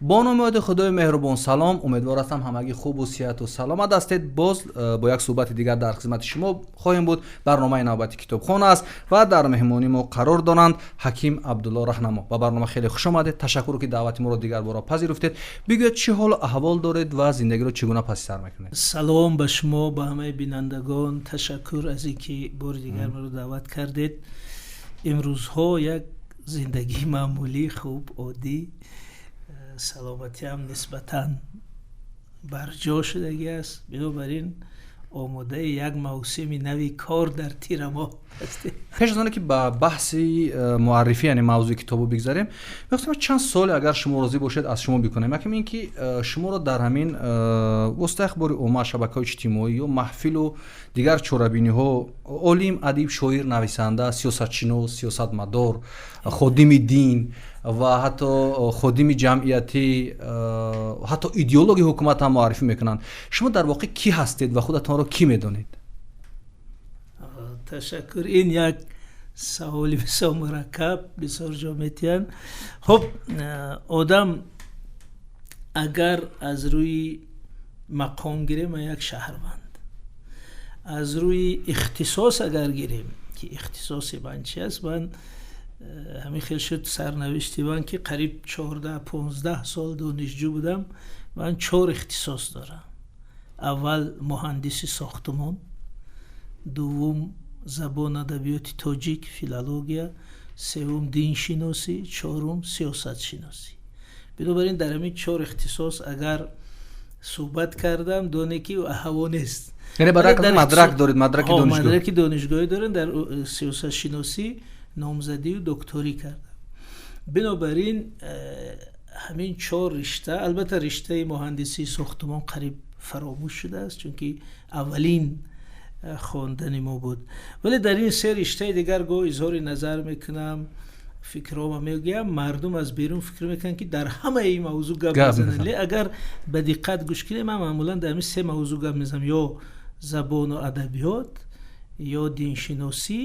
Бо номи Худои меҳрубон салом. Умедвор ҳастам, ҳамагӣ хубу сиҳату саломат ҳастед. Боз бо як суҳбати дигар дар хизмати шумо хоҳем буд. Барномаи навбати Китобхона аст ва дар меҳмонии мо қарор доранд Ҳаким Абдулло Раҳнамо. Ба барнома хеле хуш омадед. Ташаккур, ки даъвати моро дигар бора пазируфтед. Бигӯед, чӣ ҳолу аҳвол доред ва зиндагиро чӣ гуна паси сар мекунед? Салом ба шумо, ба ҳамаи бинандагон. Ташаккур аз ин ки бори дигар маро даъват кардед. Имрӯзҳо як зиндагии маъмулӣ, хуб, оддӣ, саломатиам нисбатан барҷо шудагӣ аст. Бинобар ин омодаи як мавсими нави кор дар тирамоҳ ҳастем. Пеш аз оне ки ба баҳси муаррифӣ, яъне мавзӯи китобо бигзарем, мехостам чанд суоле, агар шумо розӣ бошед, аз шумо бикунем. Якум ин ки шуморо дар ҳамин воситаи ахбори омма, шабакаҳои иҷтимоӣ ё маҳфилу дигар чорабиниҳо олим, адиб, шоир, нависанда, сиёсатшинос, сиёсатмадор, ходими дин ва ҳатто ходими ҷамъиятӣ, ҳатто идеологи ҳукумат ҳам муаррифӣ мекунанд. Шумо дар воқеъ кӣ ҳастед ва худатонро кӣ медонед? Ташаккур, ин як саволи бисёр мураккаб, бисёр ҷо метиҳанд. Хуб, одам агар аз рӯи мақом гирем, ман як шаҳрванд, аз рӯи ихтисос агар гирем, ки ихтисоси ман чи аст, ман ҳамин хел шуд сарнавишти ман, ки қариб 14-15 сол донишҷӯ будам, ман чор ихтисос дорам. Аввал муҳандиси сохтумон, дуввум забон адабиёти тоҷик, филология, севум диншиносӣ, чорум сиёсатшиносӣ. Бинобар ин дар ҳамин чор ихтисос агар суҳбат кардам, доне ки ҳаво нест. Яъне барак мадрак доред, мадраки донишгоҳ? Мадраки донишгоҳӣ дорем, дар сиёсатшиносӣ номзадию докторӣ кардам. Бинобар ин ҳамин чор ришта. Албатта, риштаи муҳандисии сохтумон қариб фаромӯш шудааст, чунки аввалин хондани мо буд, вале дар ин се риштаи дигар гоҳ изҳори назар мекунам, фикрҳома мегӯям. Мардум аз берун фикр мекунанд, ки дар ҳамаи ин мавзӯъ гап мезананд. Ле агар ба диққат гӯш кунем, ман маъмулан дар ҳамин се мавзӯъ гап мезанам: ё забону адабиёт, ё диншиносӣ,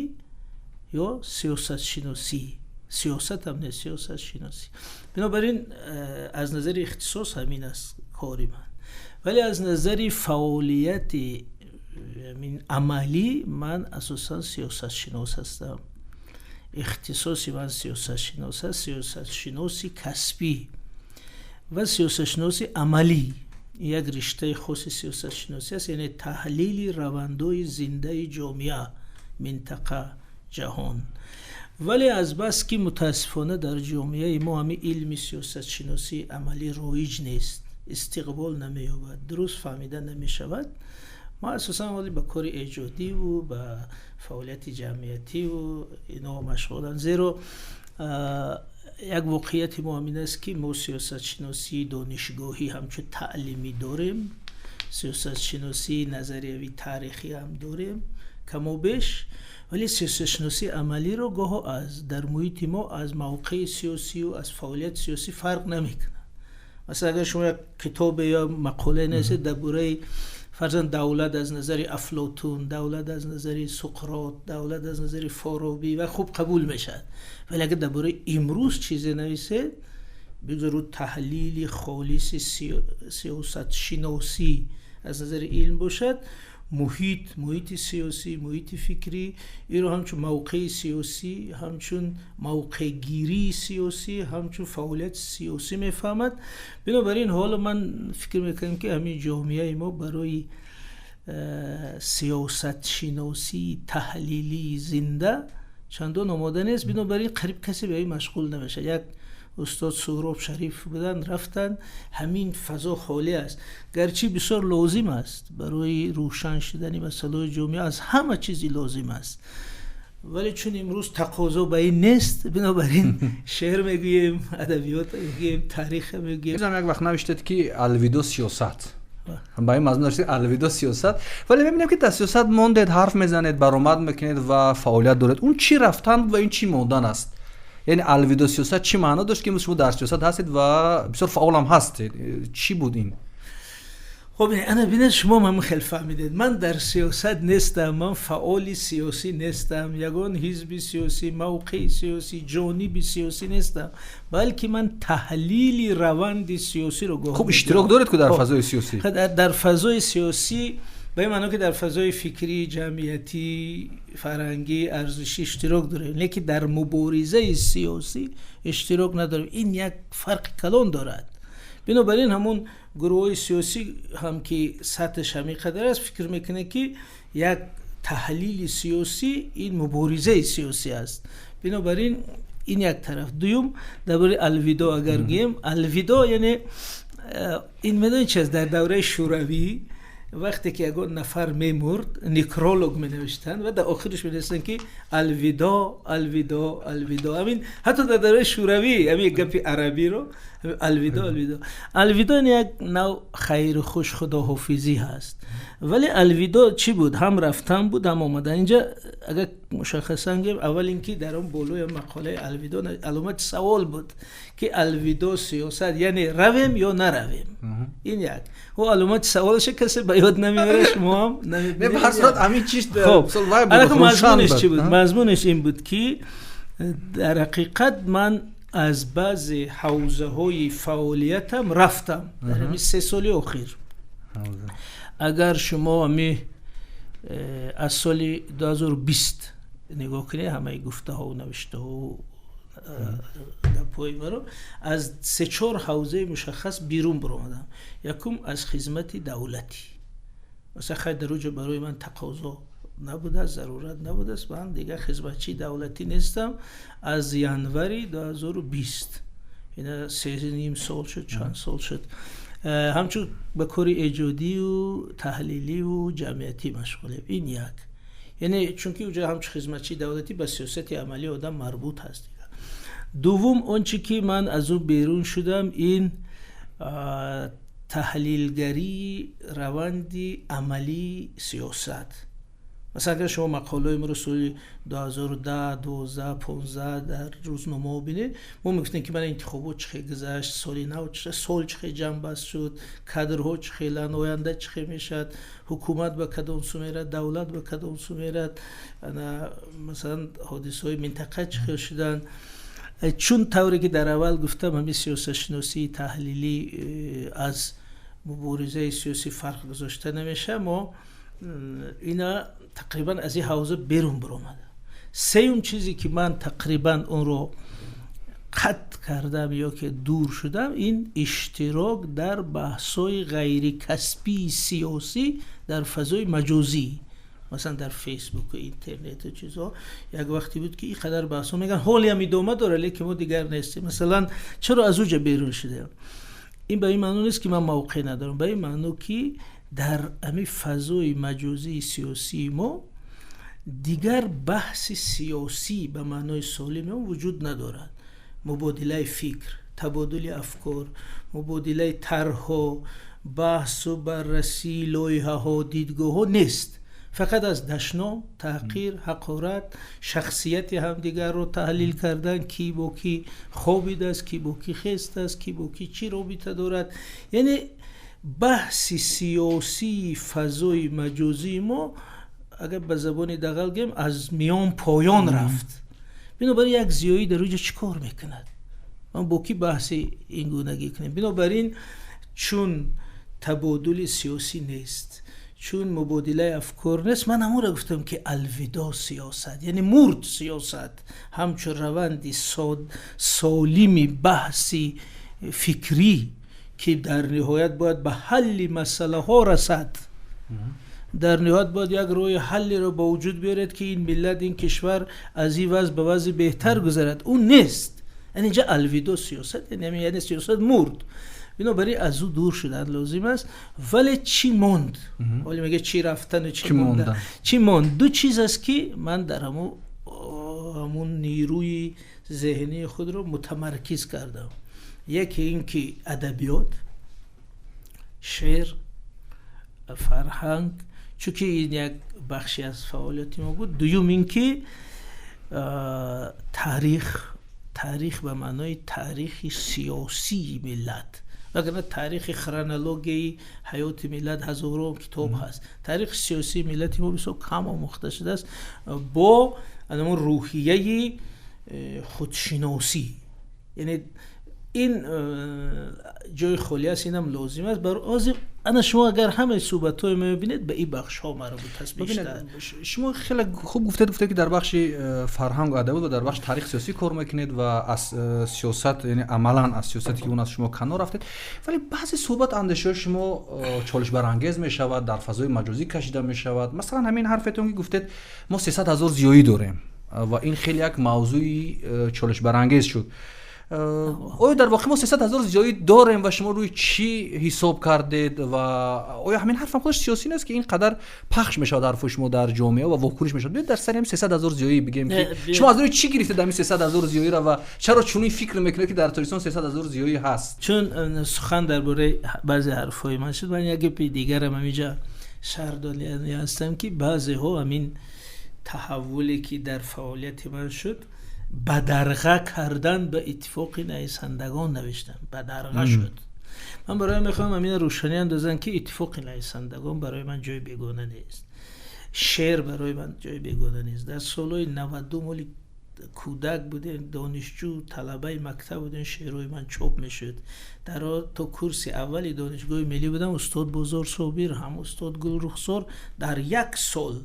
ё сиёсатшиносӣ. Сиёсатам не, сиёсатшиносӣ. Бинобар ин аз назари ихтисос ҳамин аст кори ман, вале аз назари фаъолияти амалӣ ман асосан сиёсатшинос ҳастам. Ихтисоси ман сиёсатшинос аст, сиёсатшиноси касбӣ ва сиёсатшиноси амалӣ як риштаи хоси сиёсатшиносӣ аст, яъне таҳлили равандҳои зиндаи ҷомеа, минтақа, ҷаҳон. Вале азбаски мутаассифона дар ҷомеаи мо ҳамин илми сиёсатшиносии амалӣ роиҷ нест, истиқбол намеёбад, дуруст фаҳмида намешавад, ма асосан вале ба кори эҷодиву ба фаъолияти ҷамъиятиву ино машғулам, зеро як воқеияти мо ҳамин аст, ки мо сиёсатшиносии донишгоҳӣ ҳамчун таълимӣ дорем, сиёсатшиносии назариявӣ, таърихӣ ҳам дорем камобеш, вале сиёсатшиносии амалиро гоҳо аз дар муҳити мо аз мавқеи сиёсию аз фаъолияти сиёсӣ фарқ намекунад. Масалан, агар шумо як китобе ё мақолае нависед дар бораи, фарзан, давлат аз назари Афлотун, давлат аз назари Суқрот, давлат аз назари Форобӣ, ва хуб қабул мешавад, вале агар дар бораи имрӯз чизе нависед, бигзор таҳлили холиси сиёсатшиносӣ аз назари илм бошад, муҳит, муҳити сиёсӣ, муҳити фикрӣ инро ҳамчун мавқеи сиёсӣ, ҳамчун мавқеъгирии сиёсӣ, ҳамчун фаъолияти сиёсӣ мефаҳмад. Бинобар ин ҳоло ман фикр мекунам, ки ҳамин ҷомеаи мо барои сиёсатшиносии таҳлилии зинда чандон омода нест. Бинобар ин қариб касе ба ин машғул намешавад. Як устод Суҳроб Шариф буданд, рафтанд, ҳамин фазо холӣ аст, гарчи бисёр лозим аст барои рӯшан шудани масъалаҳои ҷомеа, аз ҳама чизи лозим аст, вале чун имрӯз тақозо ба ин нест, бинобар ин шеър мегӯем, адабиёт мегӯем, таърих мегӯем. Як вақт навиштед, ки алвидо сиёсат, ба ин мазмун навиштед алвидо сиёсат, вале мебинем, ки дар сиёсат мондед, ҳарф мезанед, баромад мекунед ва фаъолият доред. Он чӣ рафтан ва ин чӣ мондан аст? Яъне алвидо сиёсат чӣ маъно дошт, ки имрӯз шумо дар сиёсат ҳастед ва бисёр фаъолам ҳастед? Чӣ буд ин? Хуб, ана бинед, шумо ҳам хеле фаҳмидед. Ман дар сиёсат нестам, ман фаъоли сиёсӣ нестам, ягон ҳизби сиёсӣ, мавқеи сиёсӣ, ҷониби сиёсӣ нестам, балки ман таҳлили раванди сиёсиро гоҳ Хуб, иштирок доред ку дар фазои сиёсӣ? Дар фазои сиёсӣ ба ин маъно ки дар фазои фикрӣ, ҷамъиятӣ, фарҳангӣ, арзишӣ иштирок дорем, лекин дар муборизаи сиёсӣ иштирок надорем. Ин як фарқи калон дорад. Бинобар ин ҳамон гурӯҳҳои сиёсӣ ҳам ки сатҳаш ҳамин қадар аст, фикр мекунад ки як таҳлили сиёсӣ ин муборизаи сиёсӣ аст. Бинобар ин ин як тараф. Дуюм, дар бораи алвидо агар гӯем, алвидо яъне ин медонед чи аст? Дар давраи Шӯравӣ вақте ки ягон нафар мемурд, некролог менавиштанд ва дар охираш менавиштанд ки алвидо, алвидо, алвидо. Ҳамин ҳатто дар давраи Шӯравӣ ҳамин гапи арабиро алвидо, алвидо, алвидо як нав хайру хуш, худоҳофизӣ ҳаст. Вале алвидо чӣ буд? Ҳам рафтан буд, ҳам омадан. Инҷа агар мушаххасан гӯем, аввал ин ки дар он болои мақолаи алвидо аломати савол буд ки алвидо сиёсат, яъне равем ё наравем. Ин як ӯ аломати саволаша касе ба ёд намеорад, шумо ҳам намебинед. Ба ҳар сурат ҳамин чиз. Мазмунаш чӣ буд? Мазмунаш ин буд ки дар ҳақиқат ман аз баъзе ҳавзаҳои фаъолиятам рафтам дар ҳамин 3 соли охир. Агар шумо ҳами аз соли 2020 нигоҳ кунед, ҳамаи гуфтаҳову навиштаҳову гапҳои маро, аз се-чор ҳавзаи мушаххас берун баромадам. Якум, аз хизмати давлатӣ. Масалан, хай, дар оҷо барои ман тақозо набудааст, зарурат набудааст, ман дигар хизматчии давлатӣ нестам аз январи 2020. Ина 3,5 сол шуд, чанд сол шуд, ҳамчун ба кори эҷодию таҳлиливу ҷамъиятӣ машғулем. Ин як. Яъне чунки уҷо ҳамчун хизматчии давлатӣ ба сиёсати амалӣ одам марбут ҳаст. Дуввум, он чи ки ман аз ӯ берун шудам, ин таҳлилгарии раванди амалии сиёсат. Масалан, агар шумо мақолаҳои моро соли 2010, 12, 15 дар рӯзномаҳо бинед, мо мегуфтем ки мана интихобот чӣ хел гузашт, соли нав, сол чӣ хел ҷамъбаст шуд, кадрҳо чӣ хеланд, оянда чӣ хел мешавад, ҳукумат ба кадом сӯ мерад, давлат ба кадом сӯ мерад, масалан, ҳодисаҳои минтақа чӣ хел шуданд. Чун тавре ки дар аввал гуфтам, ҳамин сиёсатшиносии таҳлилӣ аз муборизаи сиёсӣ фарқ гузошта намешавад, мо ина тақрибан аз ин ҳавза берун баромада. Сеюм чизе ки ман тақрибан онро қатъ кардам ё ки дур шудам, ин иштирок дар баҳсҳои ғайрикасбии сиёсӣ дар фазои маҷозӣ, масалан, дар Фейсбуку интернету чизҳо. Як вақте буд ки ин қадар баҳсҳо мегӯянд, ҳолиам идома дорад, лекин мо дигар нестем. Масалан, чаро аз уҷа берун шудем? Ин ба ин маъно нест ки ман мавқеъ надорам, ба ин маъно ки дар ҳамин фазои маҷозии сиёсии мо дигар баҳси сиёсӣ ба маънои солими он вуҷуд надорад. Мубодилаи фикр, табодули афкор, мубодилаи тарҳҳо, баҳсу баррасии лоиҳаҳо, дидгоҳҳо нест. Фақат аз дашном, таҳқир, ҳақорат, шахсияти ҳамдигарро таҳлил кардан, кӣ бо кӣ хобидааст, кӣ бо кӣ хестааст, кӣ бо кӣ чӣ робита дорад. Яъне баҳси сиёсии фазои маҷозии мо, агар ба забони дағал гӯем, аз миён поён рафт. Бинобар ин як зиёӣ дар оҷо чӣ кор мекунад? Ман бо кӣ баҳси ин гунагӣ кунем? Бинобар ин чун табодули сиёсӣ нест, чун мубодилаи афкор нест, ман ҳамонро гуфтам ки алвидо сиёсат, яъне мурд сиёсат ҳамчун раванди солими баҳси фикрӣ, ки дар ниҳоят бояд ба ҳалли масъалаҳо расад, дар ниҳоят бояд як роҳи ҳаллеро ба вуҷуд биёрад ки ин миллат, ин кишвар аз ин вазъ ба вазъи беҳтар гузарад, ӯ нест. Яъне инҷа алвидо сиёсат, яъне сиёсат мурд. Бинобар ин аз ӯ дур шудан лозим аст. Вале чӣ монд? Ҳоле мега чӣ рафтану чӣ мондан, чӣ монд? Ду чиз аст ки ман дар ҳамун нерӯи зеҳнии худро мутамаркиз кардам. Яке ин ки адабиёт, шеър, фарҳанг, чунки ин як бахше аз фаъолияти мо буд. Дуюм ин ки таърих, таърих ба маънои таърихи сиёсии миллат. Вагарна таърихи хронологияи ҳаёти миллат ҳазорон китоб ҳаст. Таърихи сиёсии миллати мо бисёр кам омӯхта шудааст бо ҳамон рӯҳияи худшиносӣ. Яъне ин ҷои холӣ аст, инам лозим аст. Барои ана шумо агар ҳамаи суҳбатҳои мо мебинед, ба ин бахшҳо марбут аст бештар. Шумо хеле хуб гуфтед, ки дар бахши фарҳанг ва адабиёт ва дар бахши таърихи сиёсӣ кор мекунед ва аз сиёсат, яъне амалан аз сиёсате ки он аз шумо канор рафтед, вале баъзе суҳбат андешаҳои шумо чолишбарангез мешавад, дар фазои маҷозӣ кашида мешавад. Масалан, ҳамин ҳарфетон ки гуфтед мо 300 ҳазор зиёӣ дорем ва ин хеле як мавзӯи чолишбарангез шуд. Оё дар воқеъ мо 300 ҳазор зиёӣ дорем ва шумо рӯи чӣ ҳисоб кардед ва оё ҳамин ҳарфам худаш сиёсӣ нест ки ин қадар пахш мешавад ҳарфи шумо дар ҷомеа ва вокуниш мешавад? Биёед дар сари ҳамин 300 ҳазор зиёӣ бигем ки шумо аз рӯи чӣ гирифтед ҳамин 300 ҳазор зиёиро ва чаро чунин фикр мекунед ки дар Тоҷикистон 300 ҳазор зиёӣ ҳаст? Чун сухан дар бораи баъзе ҳарфҳои ман шуд, ман як гапи дигарам ҳаминҷа шарҳ додани ҳастам ки баъзеҳо ҳамин таҳаввуле ки дар фаъолияти ман шуд бадарға кардан ба иттифоқи нависандагон навиштам, бадарға шуд. Ман барои мехоҳам ҳамин рӯшанӣ андозам ки иттифоқи нависандагон барои ман ҷои бегона нест, шеър барои ман ҷои бегона нест. Дар солҳои 92 моли кӯдак будем, донишҷӯ, талабаи мактаб будем, шеърҳои ман чоп мешуд. Дар то курси аввали донишгоҳи миллӣ будам, устод Бозор Собир ҳам устод Гулрухсор дар як сол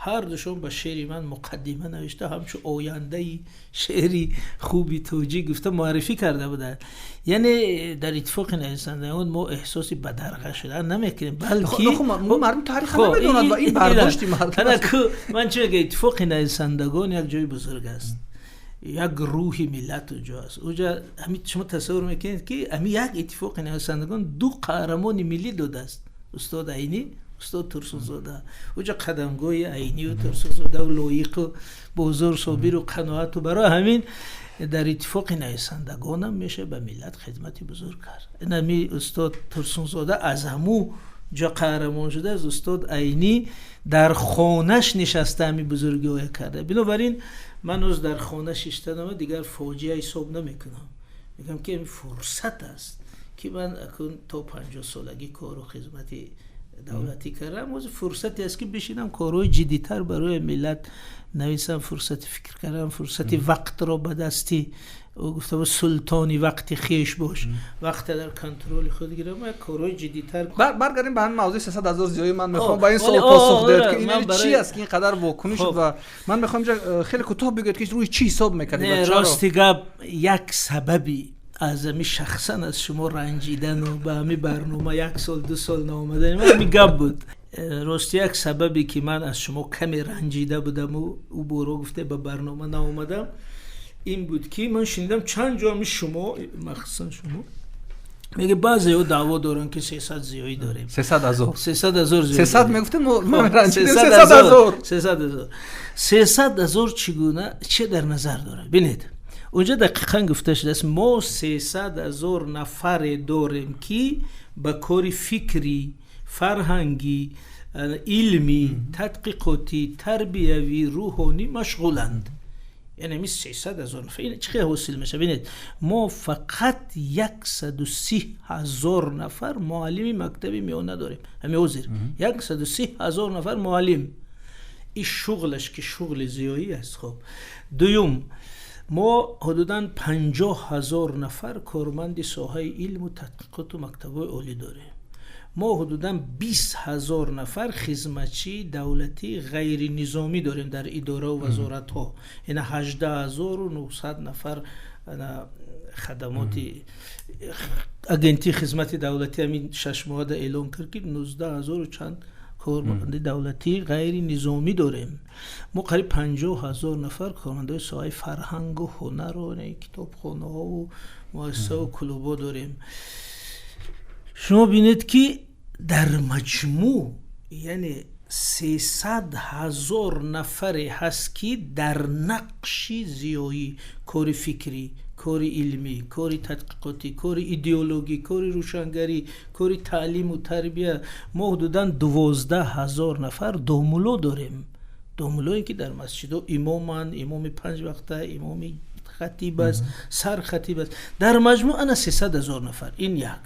ҳар душон ба шеъри ман муқаддима навишта, ҳамчун ояндаи шеъри хуби тоҷик гуфта муаррифӣ карда буданд. Яъне дар иттифоқи нависандагон мо эҳсоси бадарға шудан намекунем, балки мардум таърих намедонад ва ин бардошти мардум. Ман чӣ мегӯям, иттифоқи нависандагон як ҷои бузург аст, як рӯҳи миллат унҷо аст. Унҷо ҳамин шумо тасаввур мекунед ки ҳамин як иттифоқи нависандагон ду қаҳрамони миллӣ додааст, устод Айнӣ, устод Турсунзода. Унҷо қадамгоҳи Айнию Турсунзода ва Лоиқу Бозор Собиру Қаноату. Барои ҳамин дар иттифоқи нависандагонам меша ба миллат хидмати бузург кард. Ин ҳами устод Турсунзода аз ҳаму ҷо қаҳрамон шудааст, устод Айнӣ дар хонаш нишаста ҳами бузургиҳоя карда. Бинобар ин ман ҳоз дар хона шиштанама дигар фоҷиа ҳисоб намекунам, мегӯям ки ин фурсат аст ки ман акун то 50 солагӣ кору хизмати давлатӣ кардам, ҳоз фурсате аст ки бишинам корҳои ҷиддитар барои миллат нависам, фурсати фикр кардам, фурсати вақтро ба дасти гуфта буд султони вақти хеш бош, вақт дар контроли худ гирам, як корҳои ҷиддитар. Баргардем ба ҳамин мавзӯи 300 ҳазор зиёӣ. Ман мехоҳам ба ин савол посух диҳед ки ин чӣ аст ки ин қадар вокуниш шуд ва ман мехоҳам инҷа хеле кӯтоҳ бигӯед ки рӯи чӣ ҳисоб мекардед ва чаро. Рости гап, як сабаби аз ҳами шахсан аз шумо ранҷидану ба ҳами барнома як сол ду сол наомадани ман ҳами гап буд. Рости як сабабе ки ман аз шумо каме ранҷида будаму ӯ боро гуфте ба барнома наомадам ин буд ки ман шунидам чанд ҷо ҳами шумо, махсусан шумо меге баъзеҳо даъво доранд ки 300 зиёӣ дорем. 300 ҳазор. 300 ҳазор зиёӣ. 300 мегуфтем, мо ранҷидем 300 ҳазор. 300 ҳазор. 300 ҳазор чӣ гуна, чӣ дар назар дорад? Бинед, унҷа дақиқан гуфта шудааст мо 300 ҳазор нафаре дорем ки ба кори фикрӣ, фарҳангӣ, илмӣ, тадқиқотӣ, тарбиявӣ, рӯҳонӣ машғуланд. Яъне ҳамин 300 ҳазор нафар ин чӣ хел ҳосил мешавад? Бинед, мо фақат 130 ҳазор нафар муаллими мактаби миёна дорем. Ҳамин ҳозир 130 ҳазор нафар муаллим. Ин шуғлаш ки шуғли зиёӣ аст. Хоб, дуюм, мо ҳудудан 50 ҳазор нафар корманди соҳаи илму тадқиқоту мактабҳои олӣ дорем. Мо ҳудудан 20 ҳазор нафар хизматчии давлатии ғайринизомӣ дорем дар идораву вазоратҳо. Ина 18900 нафар хадамоти агентии хизмати давлатӣ ҳамин 6 моҳада эълон кард ки 19 ҳазору чанд корманди давлатии ғайринизомӣ дорем. Мо қариб 50 ҳазор нафар кормандои соҳаи фарҳангу ҳунару китобхонаҳову муассисаву клубҳо дорем. Шумо бинед ки дар маҷмӯъ яъне 300 ҳазор нафаре ҳаст ки дар нақши зиёӣ, кори фикрӣ, кори илмӣ, кори тадқиқотӣ, кори идеологӣ, кори рӯшангарӣ, кори таълиму тарбия, мо ҳудудан 12 ҳазор нафар домулло дорем. Домуллое ки дар масҷидҳо имоманд, имоми панҷ вақта, имоми хатиб аст, сархатиб аст. Дар маҷмӯъ ана 300 ҳазор нафар. Ин як.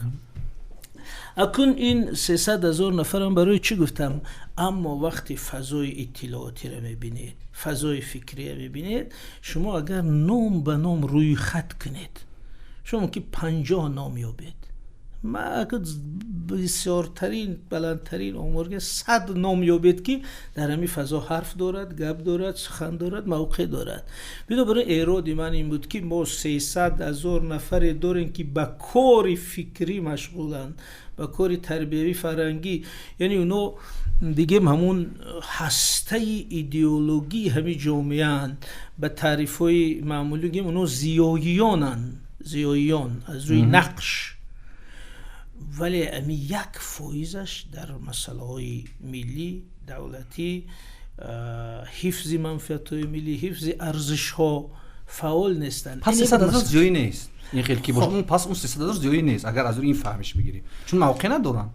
Акун ин 300 ҳазор нафарам барои чӣ гуфтам? Аммо вақте фазои иттилоотиро мебинед, фазои фикриро мебинед, шумо агар ном ба ном рӯи хат кунед, шумо мумкин 50 ном ёбед. Ма бисёртарин, баландтарин оморга 100 ном ёбед, ки дар ҳамин фазо ҳарф дорад, гап дорад, сухан дорад, мавқеъ дорад. Бинобар ин эроди ман ин буд, ки мо 300 ҳазор нафаре дорем, ки ба кори фикрӣ машғуланд, ба кори тарбиявӣ, фарҳангӣ, яъне оно бигем ҳамун ҳастаи идеологии ҳамин ҷомеаанд. Ба таърифҳои маъмулӣ гем, оно зиёиёнанд, зиёиён аз рӯи нақш, вале ами 1%-аш дар масъалаҳои миллӣ, давлатӣ, ҳифзи манфиатҳои миллӣ, ҳифзи арзишҳо фаъол нестанд. Пас 300 ҳазор зиёӣ нест, ин хел ки бошад, пас он 300 ҳазор зиёӣ нест, агар аз рӯи ин фаҳмиш бигирем, чун мавқеъ надоранд.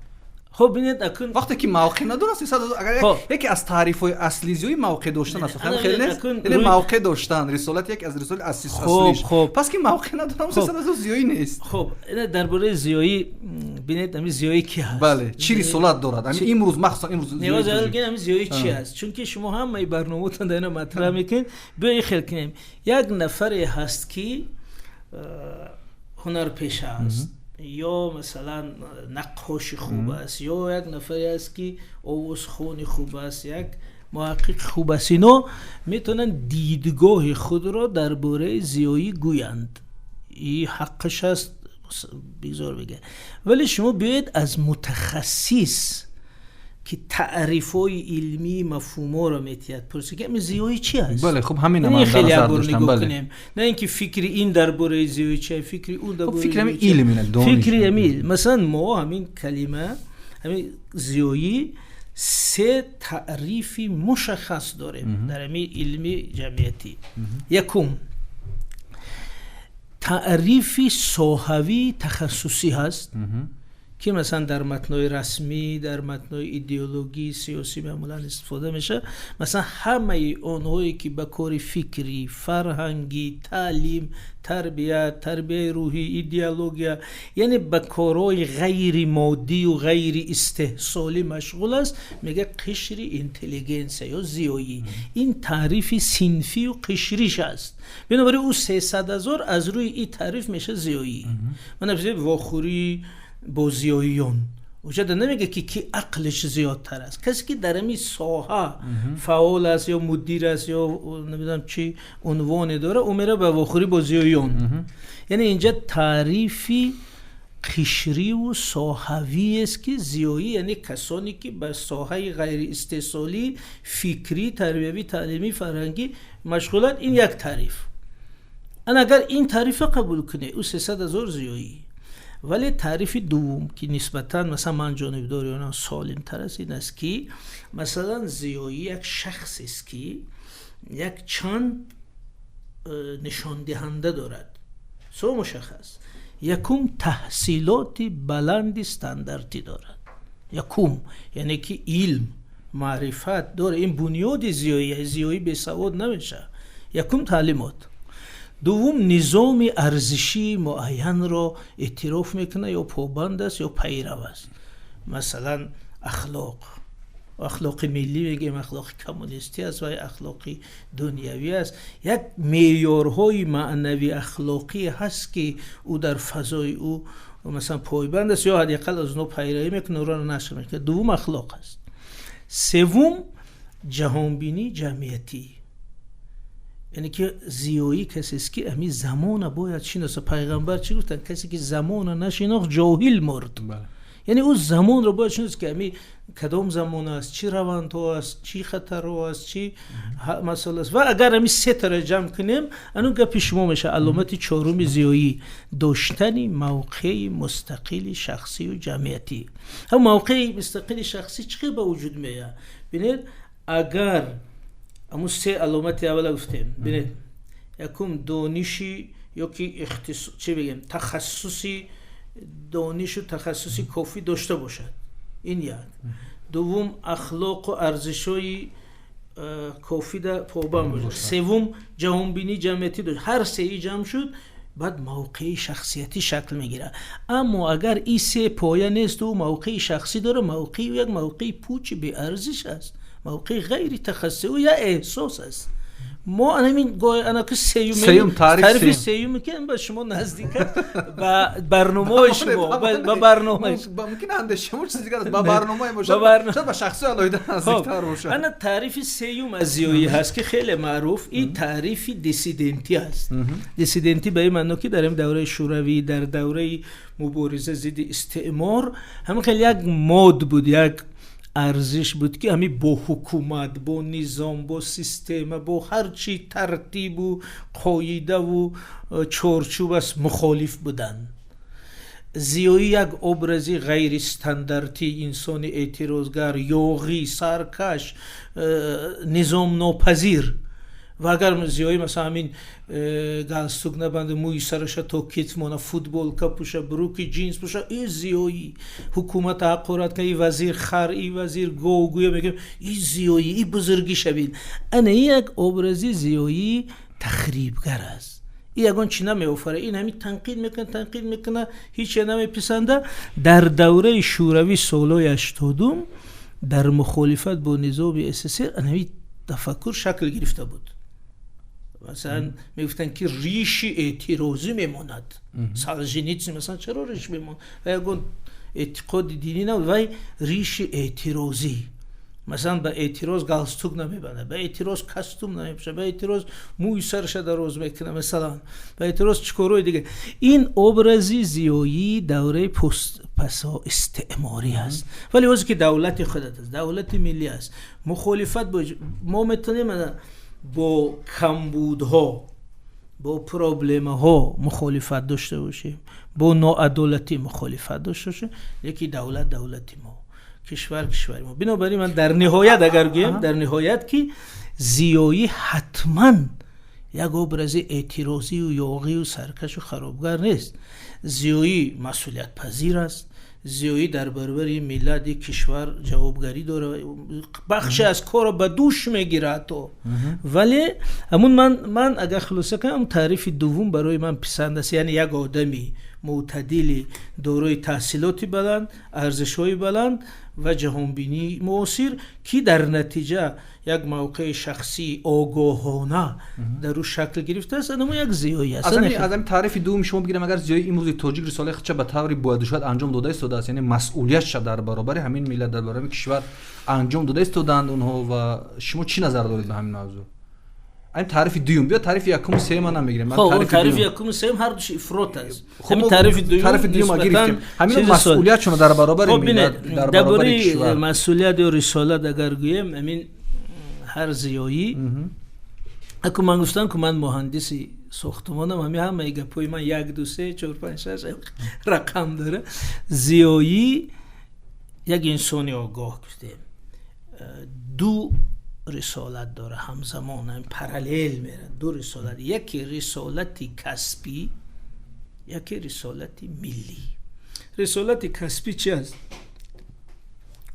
Хуб, бинед, акун вақте ки мавқеъ надоранд 300 ҳазор, агар яке аз таърифҳои асли зиёӣ мавқеъ доштан аст, хеле нест, яъне мавқеъ доштан рисолат, яке аз рисолати аслиш. Пас ки мавқеъ надорам, 300 ҳазор зиёӣ нест. Хуб, дар бораи зиёӣ бинед, ҳамин зиёӣ ки ҳаст? Бале, чӣ рисолат дорад ҳамин имрӯз, махсусан имрӯз? Ҳамин зиёӣ чӣ аст? Чунки шумо ҳамаи барномаотон дар ина матраҳ мекунед. Биё ин хел кунем: як нафаре ҳаст, ки ҳунарпеша аст ё масалан наққоши хуб аст, ё як нафаре аст, ки овозхони хуб аст, як муҳаққиқи хуб аст. Ино метавонанд дидгоҳи худро дар бораи зиёӣ гӯянд, и ҳаққаш аст, бигзор бигӯяд. Вале шумо биёед аз мутахассис, ки таърифҳои илмии мафҳумҳоро метиҳад, пурсед, ки ҳамин зиёӣ чи аст. Бале, хуб, ҳамин ман хеле як бор нигоҳ кунем, на ин ки фикри ин дар бораи зиёӣ чи, фикри ӯ дар бораи фикри ҳамин илм, фикри ҳамин. Масалан, мо ҳамин калима, ҳамин зиёӣ, се таърифи мушаххас дорем дар ҳамин илми ҷамъиятӣ. Якум, таърифи соҳавии тахассусӣ ҳаст, ки масалан дар матнҳои расмӣ, дар матнҳои идеологии сиёсӣ маъмулан истифода мешавад. Масалан, ҳамаи онҳое ки ба кори фикрӣ, фарҳангӣ, таълим, тарбия, тарбияи рӯҳӣ, идеология, яъне ба корҳои ғайримоддию ғайриистеҳсолӣ машғул аст, мегӯяд қишри интеллигенсия ё зиёӣ. Ин таърифи синфию қишриш аст. Бинобар ин ӯ 300 ҳазор аз рӯи ин таъриф мешавад зиёӣ. Ман вохӯрӣ бо зиёиён, уҷада намега, ки ақлиш зиёдтар аст. Касе ки дар ҳамин соҳа фаъол аст ё мудир аст ё намедонам чӣ унвоне дорад, ӯ мера ба вохӯрӣ бо зиёиён. Яъне инҷа таърифи қишриву соҳавиест, ки зиёӣ яъне касоне, ки ба соҳаи ғайриистеҳсолӣ, фикрӣ, тарбиявӣ, таълимӣ, фарҳангӣ машғуланд. Ин як таъриф. Ана агар ин таърифа қабул кунед, ӯ 300 ҳазор зиёӣ. Вале таърифи дуввум, ки нисбатан масалан ман ҷонибдори онам, солимтар аст, ин аст, ки масалан зиёӣ як шахсест, ки як чанд нишондиҳанда дорад, со мушаххас. Якум, таҳсилоти баланди стандартӣ дорад. Якум, яъне ки илм, маърифат дорад. Ин бунёди зиёӣ. Зиёӣ бесавод намешавад. Якум, таълимот. Дуввум, низоми арзишии муайянро эътироф мекунад ё побанд аст, ё пайрав аст. Масалан, ахлоқ, ахлоқи миллӣ мегӯем, ахлоқи коммунистӣ аст ва ахлоқи дунявӣ аст. Як меъёрҳои маънавӣ, ахлоқӣ ҳаст, ки ӯ дар фазои ӯ масалан пойбанд аст ё ҳадди ақал аз онҳо пайравӣ мекунад, ӯро нашр мекунад. Дуввум, ахлоқ аст. Севум, ҷаҳонбинии ҷамъиятӣ, яъне ки зиёӣ касест, ки ҳамин замона бояд шиноса. Пайғамбар чӣ гуфтанд? Касе ки замона нашинохт, ҷоҳил мурд. Яъне ӯ замонро бояд шинос, ки ҳамин кадом замон аст, чӣ равандҳо аст, чӣ хатарҳо аст, чӣ масъала аст. Ва агар ҳамин сетаро ҷамъ кунем, ану гапи шумо мешавад. Аломати чоруми зиёӣ: доштани мавқеи мустақили шахсию ҷамъиятӣ. Ҳам мавқеи мустақили шахсӣ чӣ хел ба вуҷуд меояд? Бинед, агар ҳамун се аломати аввала гуфтем, бинед: якум, дониши ё ки чӣ бигем, тахассуси, донишу тахассуси кофӣ дошта бошад, ин як. Дуввум, ахлоқу арзишҳои кофида побанд бошад. Севум, ҷаҳонбинии ҷамъиятӣ дошт. Ҳар сеи ҷамъ шуд. Баъд мавқеи шахсиятӣ шакл мегирад. Аммо агар ин се поя нест, ӯ мавқеи шахсӣ дорад, мавқеи як мавқеи пучи беарзиш аст, мавқеи ғайри тахассусӣ, ӯ як эҳсос аст. Мо ҳамин гоҳ сеюм таърифи сеюм ки ба шумо наздик аст, ба барномаи шумо, ба барномаи мумкин андешаи шумо чизи дигар аст, ба барномаи мо шояд ба шахси алоҳида наздиктар бошад. Ана таърифи сеюм аз зиёӣ ҳаст ки хеле маъруф, ин таърифи диссидентӣ аст. Диссидентӣ ба ин маъно ки дар ин давраи шӯравӣ, дар давраи мубориза зидди истеъмор ҳамин хеле як мод буд, як арзиш буд ки ҳамин бо ҳукумат, бо низом, бо система, бо ҳар чи тартибу қоидаву чорчӯб аст мухолиф буданд. Зиёӣ як образи ғайристандартӣ, инсони эътирозгар, ёғӣ, саркаш, низомнопазир. Ва агар зиёӣ масалан ҳамин галстук набанда, мӯи сараша то китф мона, футболка пӯша, брюки ҷинс пӯша, ин зиёӣ ҳукумат ҳақорат кунад, ин вазир хар, ин вазир гов гӯя, мегӯям ин зиёӣ, ин бузургӣ шавид. Ана ин як образи зиёӣ тахрибгар аст. Ин ягон чи намеофарад, ин ҳамин танқид мекунад, танқид мекунад, ҳеч намеписанда. Дар давраи шӯравӣ солҳои 80 дар мухолифат бо низоми СССР ана ҳамин тафаккур шакл гирифта буд. Масалан мегуфтанд ки риши эътирозӣ мемонад. Солженицын масалан чаро риш мемонад? Ва ягон эътиқоди динӣ набуд, вай риши эътирозӣ. Масалан ба эътироз галстук намебандад, ба эътироз костюм намепӯшад, ба эътироз мӯи сараша дароз мекунад, масалан ба эътироз чӣ корҳои дигар. Ин образи зиёии давраи пасоистеъморӣ аст. Вале ҳозир ки давлати худат аст, давлати миллӣ аст, мухолифат бо мо метавонем бо камбудҳо, бо проблемаҳо мухолифат дошта бошем, бо ноадолатӣ мухолифат дошта бошем, лекин давлат давлати мо, кишвар кишвари мо. Бинобар ин ман дар ниҳоят агар гӯям, дар ниҳоят ки зиёӣ ҳатман як образи эътирозию ёғию саркашу харобгар нест. Зиёӣ масъулиятпазир аст, зиёӣ дар баробари миллати кишвар ҷавобгарӣ дорад, бахше аз корро ба дӯш мегирад ҳатто. Вале ҳамун ман агар хулоса кунам, таърифи дуввум барои ман писанд аст, яъне як одами мӯътадили дорои таҳсилоти баланд, арзишҳои баланд ва ҷаҳонбинии муосир, ки дар натиҷа як мавқеи шахсии огоҳона дар ӯ шакл гирифтааст, анамо як зиёӣ аст. Аз ҳамин таърифи дуввум шумо бигирем, агар зиёии имрӯзи тоҷик рисолаи худша ба таври бояду шояд анҷом дода истодааст, яъне масъулиятша дар баробари ҳамин миллат, дар баробари кишвар анҷом дода истодаанд онҳо, ва шумо чӣ назар доред ба ҳамин мавзӯъ? Ҳамин таърифи дуюм, биё таърифи якуму сеюма намегирем. Хоб, таърифи якуму сеюм ҳар душ ифрот аст. Ҳамин таърифи дуюм, таърифи дуюма гирифтем. Ҳамин масъулиятшонро дар баробари миллат, дар баробари кишвар. Масъулият ё рисолат агар гӯем, ҳамин ҳар зиёӣ, аку ман гуфтам ки ман муҳандиси сохтмонам, ҳамин ҳамаи гапҳои ман 1 2 3 4 5 6 рақам дора. Зиёӣ як инсони огоҳ гуфтем, ду рисолат дора ҳамзамон, ҳам параллел мерад, ду рисолат. Яке рисолати касбӣ, яке рисолати миллӣ. Рисолати касбӣ чи аст?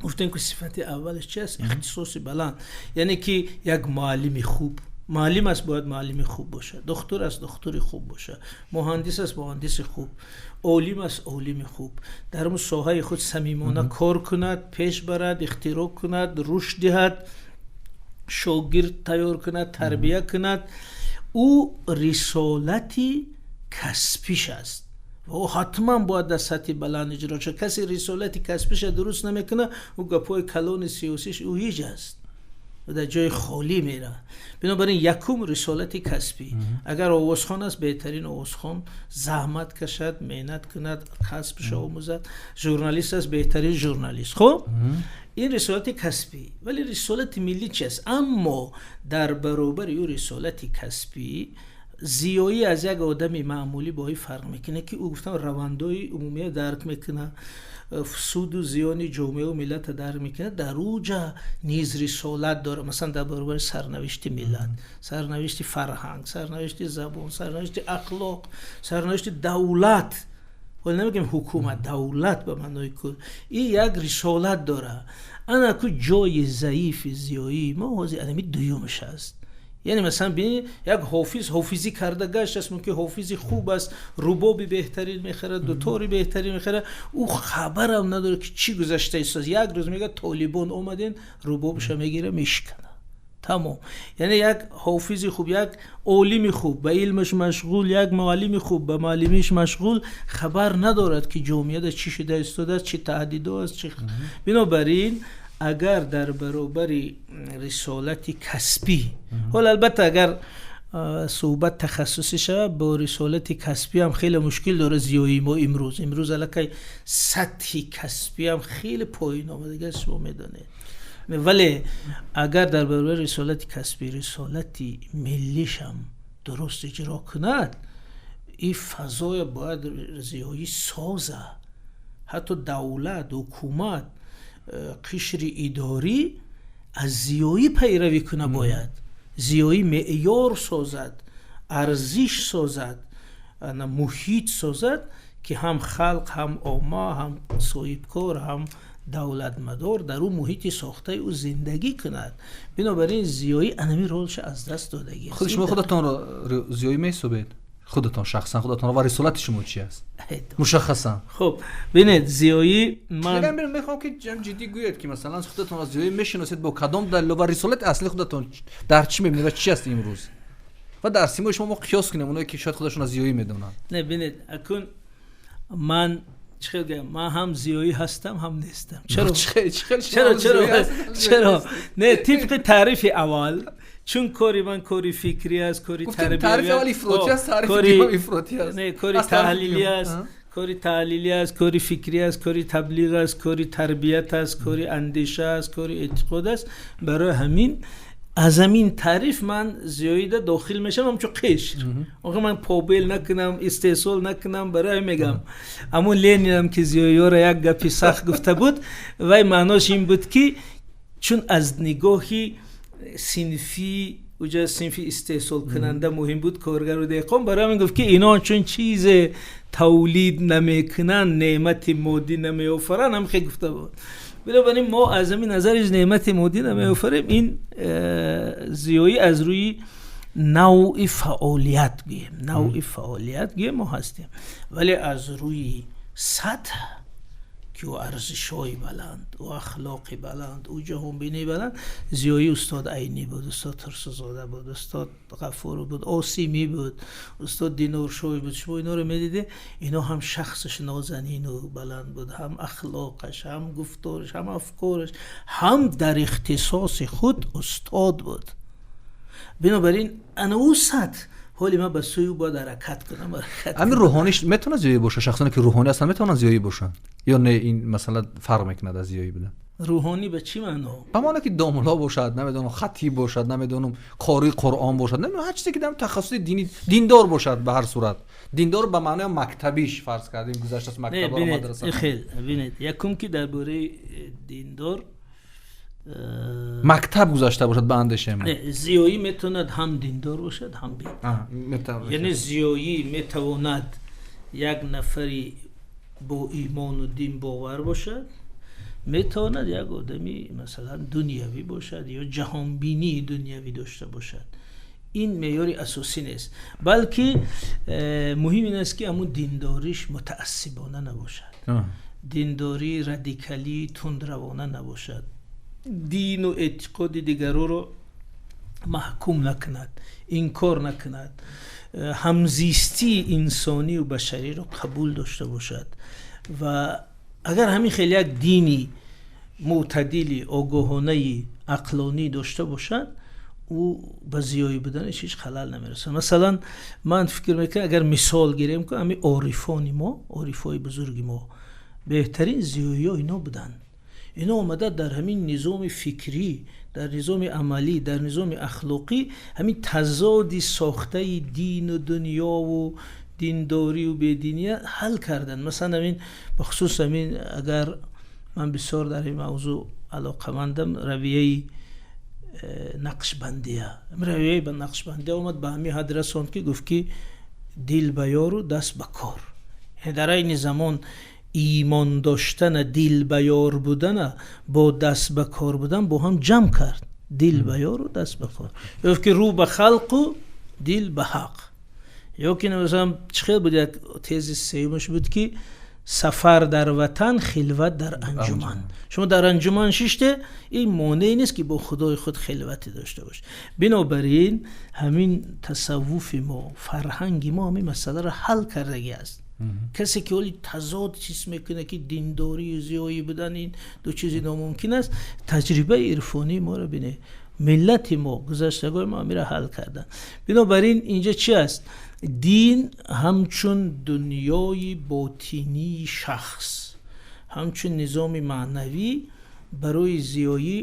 Гуфтем ки сифати аввалаш чи аст? Ихтисоси баланд, яъне ки як муаллими хуб, муаллим аст бояд муаллими хуб бошад, духтур аст духтури хуб бошад, муҳандис аст муҳандиси хуб, олим аст олими хуб, дар он соҳаи худ самимона кор кунад, пеш барад, ихтироъ кунад, рушд диҳад, шогирд тайёр кунад, тарбия кунад. Ӯ рисолати касбиш аст ва ӯ ҳатман бояд дар сатҳи баланд иҷро шавад. Касе рисолати касбиша дуруст намекунад, ӯ гапҳои калони сиёсиш ӯ ҳеҷ аст ва дар ҷои холӣ меравад. Бинобар ин якум рисолати касбӣ. Агар овозхон аст, беҳтарин овозхон заҳмат кашад, меҳнат кунад, касбша омӯзад. Журналист аст, беҳтарин журналист. Хуб, ин рисолати касбӣ. Вале рисолати миллӣ чи аст? Аммо дар баробари ӯ рисолати касбӣ зиёӣ аз як одами маъмулӣ бо ин фарқ мекунад ки ӯ гуфтам равандҳои умумия дарк мекунад, суду зиёни ҷомеаву миллатро дарк мекунад, дар ӯ ҷа низ рисолат дорад. Масалан дар баробари сарнавишти миллат, сарнавишти фарҳанг, сарнавишти забон, сарнавишти ахлоқ, сарнавишти давлат, вале намегӯем ҳукумат, давлат ба маънои кул, ин як рисолат дорад. Ана ку ҷои заифи зиёии мо ҳозир анами дуюмаш аст. Яъне масалан бинед, як ҳофиз ҳофизӣ карда гашт аст, мумкин ҳофизи хуб аст, рубоби беҳтарин мехарад, дутори беҳтарин мехарад, ӯ хабарам надорад ки чӣ гузашта истодааст. Як рӯз мегӯяд толибон омаден, рубобаша мегирад, мешиканад. Тамом. Яъне як ҳофизи хуб, як олими хуб ба илмаш машғул, як муаллими хуб ба муаллимиш машғул, хабар надорад ки ҷомеада чӣ шуда истодааст, чӣ таҳдидо аст, чӣ. Бинобар ин агар дар баробари рисолати касбӣ, ҳол албатта агар суҳбат тахассусӣ шавад, бо рисолати касбӣ ҳам хеле мушкил дорад зиёии мо имрӯз. Имрӯз аллакай сатҳи касбӣ ҳам хеле поин омадагиаст, шумо медонед. Вале агар дар баробари рисолати касбӣ рисолати миллиш ҳам дуруст иҷро кунад, ин фазоя бояд зиёӣ соза. Ҳатто давлат, ҳукумат, қишри идорӣ аз зиёӣ пайравӣ куна бояд. Зиёӣ меъёр созад, арзиш созад, муҳит созад, ки ҳам халқ, ҳам омма, ҳам соҳибкор, ҳам давлатмадор дар ӯ муҳити сохтаи ӯ зиндагӣ кунад. Бинобар ин зиёӣ анами ролша аз даст додагист. Худ шумо худатонро зиёӣ меҳисобед? Худатон шахсан худатонро ва рисолати шумо чи аст? Мушаххасан. Хуб, бинед, зиёӣ ман мехоҳам ки ҷиддӣ гӯед ки масалан худатонро зиёӣ мешиносед бо кадом далел ва рисолати аслии худатон дар чӣ мебинед ва чӣ аст имрӯз? Ва дар симои шумо мо қиёс кунем оное ки шояд худашонро зиёӣ медонанд. Не, бинед, акун ман чӣ хел гӯям, ман ҳам зиёӣ ҳастам, ҳам нестам. Чаро? Чаро, чаро, чаро? Не, тибқи таърифи аввал, чун кори ман кори фикрӣ аст, кори тарбиявӣ аст, кори таҳлилӣ аст, кори таҳлилӣ аст, кори фикрӣ аст, кори таблиғ аст, кори тарбият аст, кори андеша аст, кори эътиқод аст. Барои ҳамин аз ҳамин таъриф ман зиёида дохил мешавам ҳамчун қишр. Охир ман побел накунам, истеҳсол накунам, барои мегам. Аммо Ленинам ки зиёиёро як гапи сахт гуфта буд, вай маънош ин буд ки чун аз нигоҳи синфӣ, уҷа синфи истеҳсолкунанда муҳим буд, коргару деҳқон, барои ҳамин гуфт ки ино чун чизе тавлид намекунанд, неъмати моддӣ намеофаранд, ҳам хел гуфта буд. Бинобар ин мо аз ҳамин назар ҳеҷ неъмати моддӣ намеофарем. Ин зиёӣ аз рӯи навъи фаъолият гӯем, навъи фаъолият гӯем мо ҳастем, вале аз рӯи сатҳ ки ӯ арзишҳои баланд, ӯ ахлоқи баланд, ӯ ҷаҳонбинии баланд, зиёии устод Айнӣ буд, устод Турсунзода буд, устод Ғафуров буд, Осимӣ буд, устод Диноршоҳӣ буд. Шумо иноро медидед, ино ҳам шахсаш нозанину баланд буд, ҳам ахлоқаш, ҳам гуфтораш, ҳам афкораш, ҳам дар ихтисоси худ устод буд. Бинобар ин ана ӯ сатҳ ҳоли ман ба сӯи ӯ бояд ҳаракат кунам. Ҳамин рӯҳониш метавонад зиёӣ бошад? Шахсоне ки рӯҳонӣ ҳастанд метавонанд зиёӣ бошанд ё не? Ин масъала фарқ мекунад аз зиёӣ будан. Рӯҳонӣ ба чӣ маъно? Ба маъно ки домулло бошад, намедонам хатиб бошад, намедонам қории Қуръон бошад, намедонам ҳар чизе ки дар тахассуси динӣ диндор бошад. Ба ҳар сурат диндор ба маънои мактабиш фарз кардем, гузашта аз мактаб ва мадраса. Хел бинед, якум ки дар бораи диндор мактаб гузашта бошад ба андешаи ман. Зиёӣ метавонад ҳам диндор бошад, ҳам бе. Яъне зиёӣ метавонад як нафари бо имону дин бовар бошад, метавонад як одами масалан дунявӣ бошад ё ҷаҳонбинии дунявӣ дошта бошад. Ин меъёри асосӣ нест, балки муҳим ин аст ки ҳамун диндориш мутаассибона набошад, диндории радикалӣ тундравона набошад, дину эътиқоди дигароро маҳкум накунад, инкор накунад, ҳамзистии инсонию башариро қабул дошта бошад. Ва агар ҳамин хел як дини мӯътадили огоҳонаи ақлонӣ дошта бошад, ӯ ба зиёӣ буданаш ҳеҷ халал намерасад. Масалан ман фикр мекунам агар мисол гирем, ки ҳамин орифони мо, орифои бузурги мо, беҳтарин зиёиҳо ино буданд. Ино омада дар ҳамин низоми фикрӣ, дар низоми амалӣ, дар низоми ахлоқӣ ҳамин тазоди сохтаи дину дунёву диндорию бединия ҳал карданд. Масалан ҳамин бахусус ҳамин агар ман бисёр дар ин мавзӯъ алоқамандам, равияи нақшбандия. Равияи ба нақшбандия омад ба ҳамин ҳад расонд ки гуфт ки дил ба ёру даст ба кор. Яъне дар айни замон имон доштана, дил ба ёр будана бо даст ба кор будан бо ҳам ҷамъ кард. Дил ба ёру даст ба кор. Ё ки рӯ ба халқу дил ба ҳақ. Ё ки масалан чӣ хел буд, як тези сеюмаш буд, ки сафар дар ватан, хилват дар анҷуман. Шумо дар анҷуман шиште, ин монеъе нест, ки бо худои худ хилвате дошта бошед. Бинобар ин ҳамин тасаввуфи мо, фарҳанги мо ҳамин масъаларо ҳал кардагӣ аст. Касе ки ҳоли тазод ҳис мекунад, ки диндорӣ ва зиёӣ будан ин ду чизи номумкин аст, таҷрибаи ирфонии моро бинед. Миллати мо, гузаштагони мо ҳаминро ҳал карданд. Бинобар ин инҷа чӣ аст? Дин ҳамчун дунёи ботинии шахс, ҳамчун низоми маънавӣ барои зиёӣ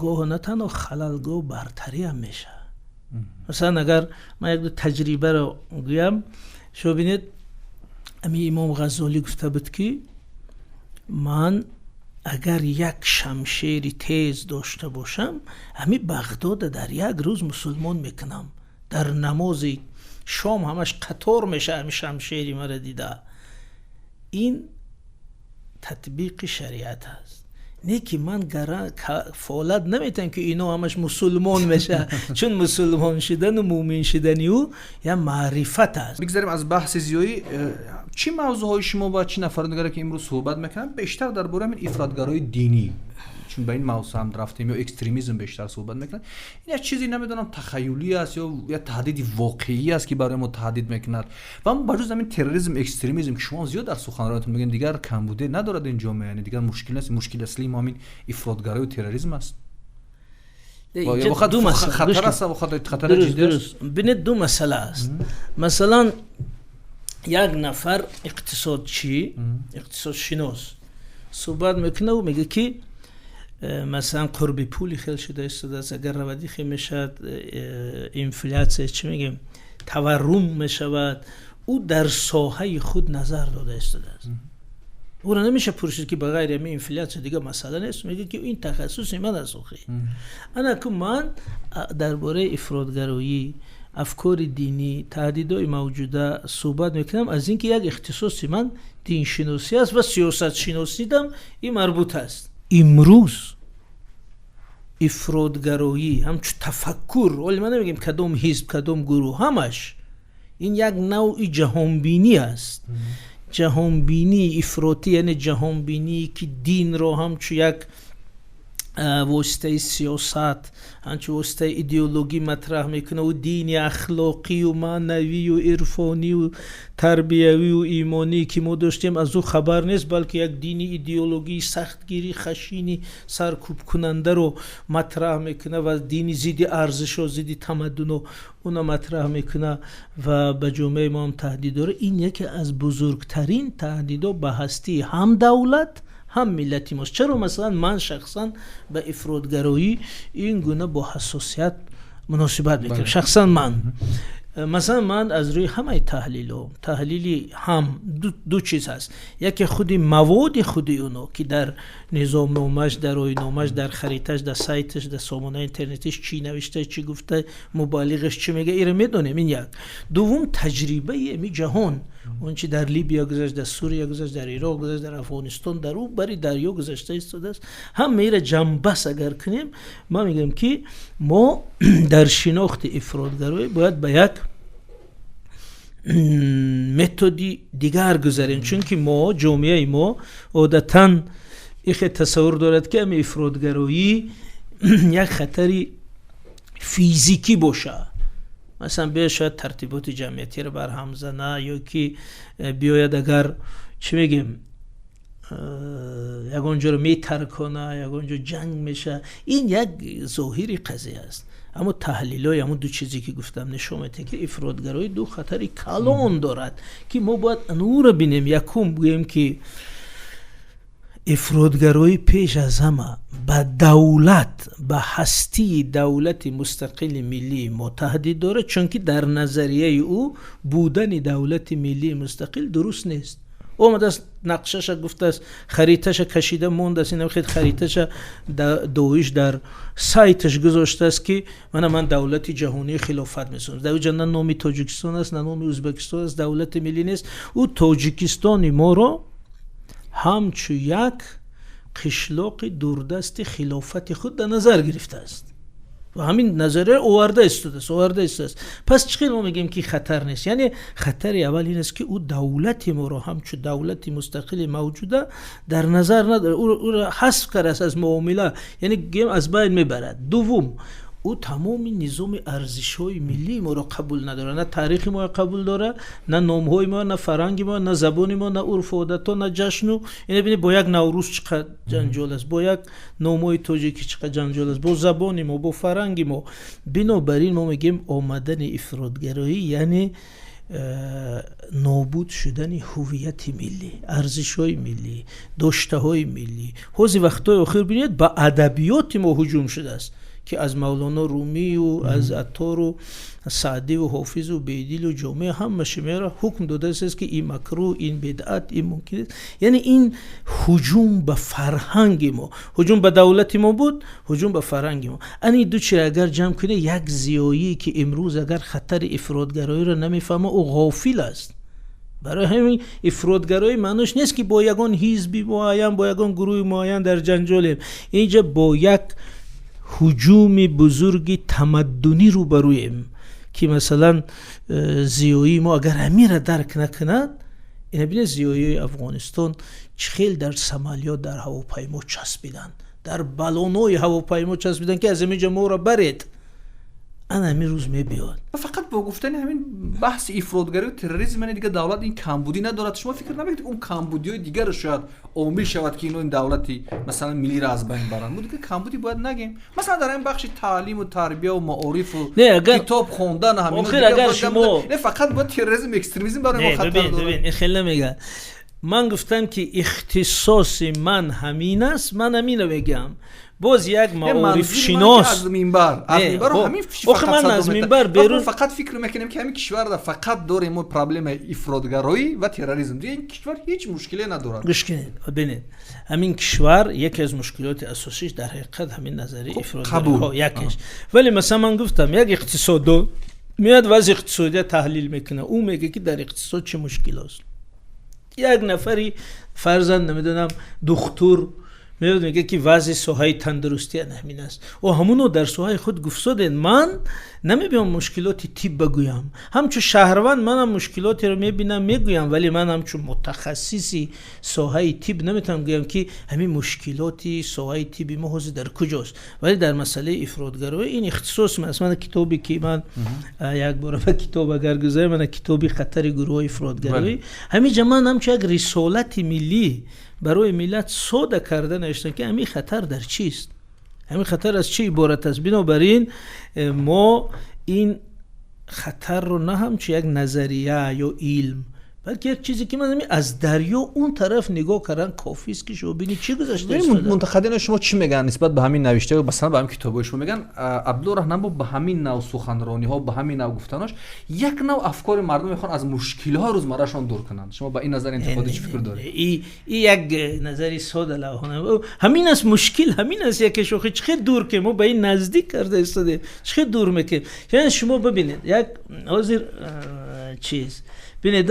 гоҳ на танҳо халал, гоҳ бартарӣ ҳам мешавад. Масалан, агар ман як ду таҷрибаро гӯям, шумо бинед, ами Имом Ғаззолӣ гуфта буд, ки ман агар як шамшери тез дошта бошам, ҳами Бағдода дар як рӯз мусулмон мекунам. Дар намози шом ҳамаш қатор мешавад ҳами шамшери маро дида. Ин татбиқи шариат аст. Не ки ман кафолат наметиҳам, ки ино ҳамаш мусулмон мешавад, чун мусулмон шудану мӯмин шудани ӯ як маърифат аст. Бигзарем аз баҳси зиёӣ. Чӣ мавзӯъҳои шумо ва чӣ нафарони дигаре, ки имрӯз суҳбат мекунанд, бештар дар бораи ҳамин ифротгарои динӣ, чун ба ин мавзӯъ ҳам рафтем, ё экстремизм бештар суҳбат мекунанд? Ин як чизе, намедонам, тахаюлӣ аст ё як таҳдиди воқеӣ аст, ки барои мо таҳдид мекунад? Ва ба ҷуз ҳамин терроризм, экстремизм, ки шумо зиёд дар суханрониятон мегӯед, дигар камбуде надорад ин ҷомеа, яъне дигар мушкил нест, мушкили аслии мо ҳамин ифротгарою терроризм аст? Хатар аст, хатари ҷиддӣ аст. Бинед, ду масъала аст. Масалан, як нафар иқтисодчӣ, иқтисодшинос суҳбат мекунаву мегӯяд, ки масалан қурби пули хел шуда истодааст, агар равадӣ хел мешавад, инфляция, чӣ мегӯем, таваррум мешавад. Ӯ дар соҳаи худ назар дода истодааст. Ӯро намеша пурсид, ки ба ғайри ҳамин инфляция дигар масъала нест? Мегӯяд, ки ин тахассуси ман аст. Охи, ана ку ман дар бораи ифротгароӣ, афкори динӣ, таҳдидҳои мавҷуда суҳбат мекунам, аз ин ки як ихтисоси ман диншиносӣ аст ва сиёсатшиносидам ин марбут аст. Имрӯз ифротгароӣ ҳамчун тафаккур, ҳоле ман намегӯям кадом ҳизб, кадом гурӯҳ, ҳамаш ин як навъи ҷаҳонбинӣ аст. Ҷаҳонбинии ифротӣ, яъне ҷаҳонбиние, ки динро ҳамчун як воситаи сиёсат, ҳамчун воситаи идеологӣ матраҳ мекунад ва дини ахлоқию маънавию ирфонию тарбиявию имонӣ, ки мо доштем, аз ӯ хабар нест, балки як дини идеологии сахтгири, хашини саркӯбкунандаро матраҳ мекунад ва дини зидди арзишҳо, зидди тамаддуно уна матраҳ мекунад ва ба ҷомеаи мо ҳам таҳдид дорад. Ин яке аз бузургтарин таҳдидҳо ба ҳастии ҳам давлат, ҳам миллати мост. Чаро масалан ман шахсан ба ифротгароӣ ин гуна бо ҳассосият муносибат мекунам? Шахсан ман, масалан, ман аз рӯи ҳамаи таҳлилҳо, таҳлили ҳам ду чиз ҳаст: яке худи маводи худи оно, ки дар низомномаш, дар оинномаш, дар хариташ, дар сайташ, дар сомонаи интернетиш чӣ навишта, чӣ гуфта, мубаллиғаш чӣ мега, иро медонем, ин як. Дуввум, таҷрибаи ами ҷаҳон, он чи дар Либия гузашт, дар Сурия гузашт, дар Ироқ гузашт, дар Афғонистон, дар ӯ бари дарё гузашта истодааст, ҳамаира ҷамъбаст агар кунем, ман мегӯям, ки мо дар шинохти ифротгароӣ бояд ба як методи дигар гузарем, чунки мо, ҷомеаи мо одатан ихе тасаввур дорад, ки ами ифротгароӣ як хатари физикӣ бошад. Масалан, биёяд, шояд тартиботи ҷамъиятиро барҳам зана, ё ки биёяд, агар чӣ мегӯем, ягон ҷоро метаркона, ягон ҷо ҷанг мешавад. Ин як зоҳири қазия аст, аммо таҳлилҳои ҳамон ду чизе, ки гуфтам, нишон медиҳад, ки ифротгароӣ ду хатари калон дорад, ки мо бояд анӯро бинем. Якум, гӯем, ки ифротгароӣ пеш аз ҳама ба давлат, ба ҳастии давлати мустақили миллии мо таҳдид дорад, чунки дар назарияи ӯ будани давлати миллии мустақил дуруст нест. Омадааст, нақшаша гуфтааст, хариташа кашида мондааст. Ин хел хариташа Доиш дар сайташ гузоштааст, ки мана ман давлати ҷаҳонии хилофат месозам. Дар ҷа на номи Тоҷикистон аст, на номи Ӯзбекистон аст, давлати миллӣ нест. Ӯ Тоҷикистони моро ҳамчун як Қишлоқи дурдасти хилофати худ дар назар гирифтааст ва ҳамин назария оварда истодааст, оварда истодааст. Пас чӣ хел мо мегӯем, ки хатар нест? Яъне хатари аввал ин аст, ки ӯ давлати моро ҳамчун давлати мустақили мавҷуда дар назар надорад, ӯро ҳазф кардааст аз муомила, яъне гӯем, аз байн мебарад. Дуввум, ӯ тамоми низоми арзишҳои миллии моро қабул надорад. На таърихи моро қабул дорад, на номҳои мо, на фарҳанги мо, на забони мо, на урфу одатҳо, на ҷашну. Ина бинед, бо як Наврӯз чӣ қадр ҷанҷол аст, бо як номҳои тоҷикӣ чӣ қадр ҷанҷол аст, бо забони мо, бо фарҳанги мо. Бинобар ин мо мегӯем, омадани ифротгароӣ яъне нобуд шудани ҳуввияти миллӣ, арзишҳои миллӣ, доштаҳои миллӣ. Ҳозир вақтҳои охир бинед, ба адабиёти мо ҳуҷум шудааст, ки аз Мавлоно Румию аз Аттору Саъдиву Ҳофизу Бедилу Ҷомеа ҳамаша меора ҳукм додааст, ки ин макрӯҳ, ин бидъат, ин мумкин нест. Яъне ин ҳуҷум ба фарҳанги мо, ҳуҷум ба давлати мо буд, ҳуҷум ба фарҳанги мо. Ани ду чиро агар ҷамъ кунед, як зиёие, ки имрӯз агар хатари ифротгароиро намефаҳма, ӯ ғофил аст. Барои ҳамин ифротгароӣ маънош нест, ки бо ягон ҳизби муайян, бо ягон гурӯҳи муайян дар ҷанҷолем. Инҷа бо як ҳуҷуми бузурги тамаддунӣ рӯбарӯем, ки масалан зиёии мо агар ҳаминро дарк накунад. Ина бинед, зиёиҳои Афғонистон чӣ хел дар самолёт, дар ҳавопаймо часпиданд, дар баллонҳои ҳавопаймо часпиданд, ки аз ҳамин ҷо моро баред. Ана ҳамин рӯз мебиёд. Фақат бо гуфтани ҳамин баҳси ифротгарию терроризм, яъне дигар давлат ин камбудӣ надорад. Шумо фикр намекунед, он камбудиҳои дигарро шояд омил шавад, ки ино ин давлати, масалан, миллиро аз байн баранд? Мо дигар камбудӣ бояд нагем, масалан, дар ҳамин бахши таълиму тарбияу маорифу китоб хондан. Ҳамин агар шумо Не, фақат бояд терроризм, экстремизм барои мо хатар дорад. Ин хел намегӯяд. Ман гуфтам, ки ихтисоси ман ҳамин аст, ман ҳаминро мегӯям. Боз як маорифшинос аз минбар, аз минбар ҳамин. Охи, ман аз минбар берун Фақат фикр мекунем, ки ҳамин кишварда фақат дорем мо проблемаи ифротгароӣ ва терроризм, дига ин кишвар ҳеҷ мушкиле надорад. Гӯш кунед, бинед, ҳамин кишвар яке аз мушкилоти асосиш дар ҳақиқат ҳамин назарияи ифротгароӣ якеш. Вале масалан ман гуфтам, як иқтисоддон меояд, вазъи иқтисодия таҳлил мекунад, ӯ мегӯяд, ки дар иқтисод чӣ мушкил аст. Як нафари, фарзанд, намедонам, духтур меояд, мегӯяд, ки вазъи соҳаи тандурустӣ ҳамин аст. О, ҳамуно дар соҳаи худ гуфтодед. Ман намебиём мушкилоти тиб багӯям. Ҳамчун шаҳрванд манам мушкилотеро мебинам, мегӯям, вале ман ҳамчун мутахассиси соҳаи тиб наметавонам гӯям, ки ҳамин мушкилоти соҳаи тиби мо ҳозир дар куҷост. Вале дар масъалаи ифротгароӣ ин ихтисоси ман аст. Мана китобе, ки ман як бора ба китоб агар гузарем, мана китоби «Хатари гурӯҳҳои ифротгароӣ». Ҳаминҷа ман ҳамчун як рисолати миллӣ барои миллат сода карда навиштам, ки ҳамин хатар дар чист, ҳамин хатар аз чӣ иборат аст. Бинобар ин мо ин хатарро на ҳамчун як назария ё илм, балки як чизе, ки ман аз дарё он тараф нигоҳ кардан кофист, ки шумо бинед чӣ гузашта. Мунтақидини шумо чӣ мегӯянд нисбат ба ҳамин навиштаҳо, масалан, ба ҳамин китобҳои шумо? Мегӯянд, Абдулло Раҳнамо ба ҳамин нав суханрониҳо, ба ҳамин нав гуфтанош як нав афкори мардум мехоҳанд аз мушкилиҳои рӯзмаррашон дур кунанд. Шумо ба ин назар интиқодӣ чӣ фикр доред? И як назари сода лавҳона ҳамин аст. Мушкил ҳамин аст яке шохи. Чӣ хел дур, ки мо ба ин наздик карда истодем, чӣ хел дур мекунем? Яъне шумо бибинед, як ҳозир чиз бинед,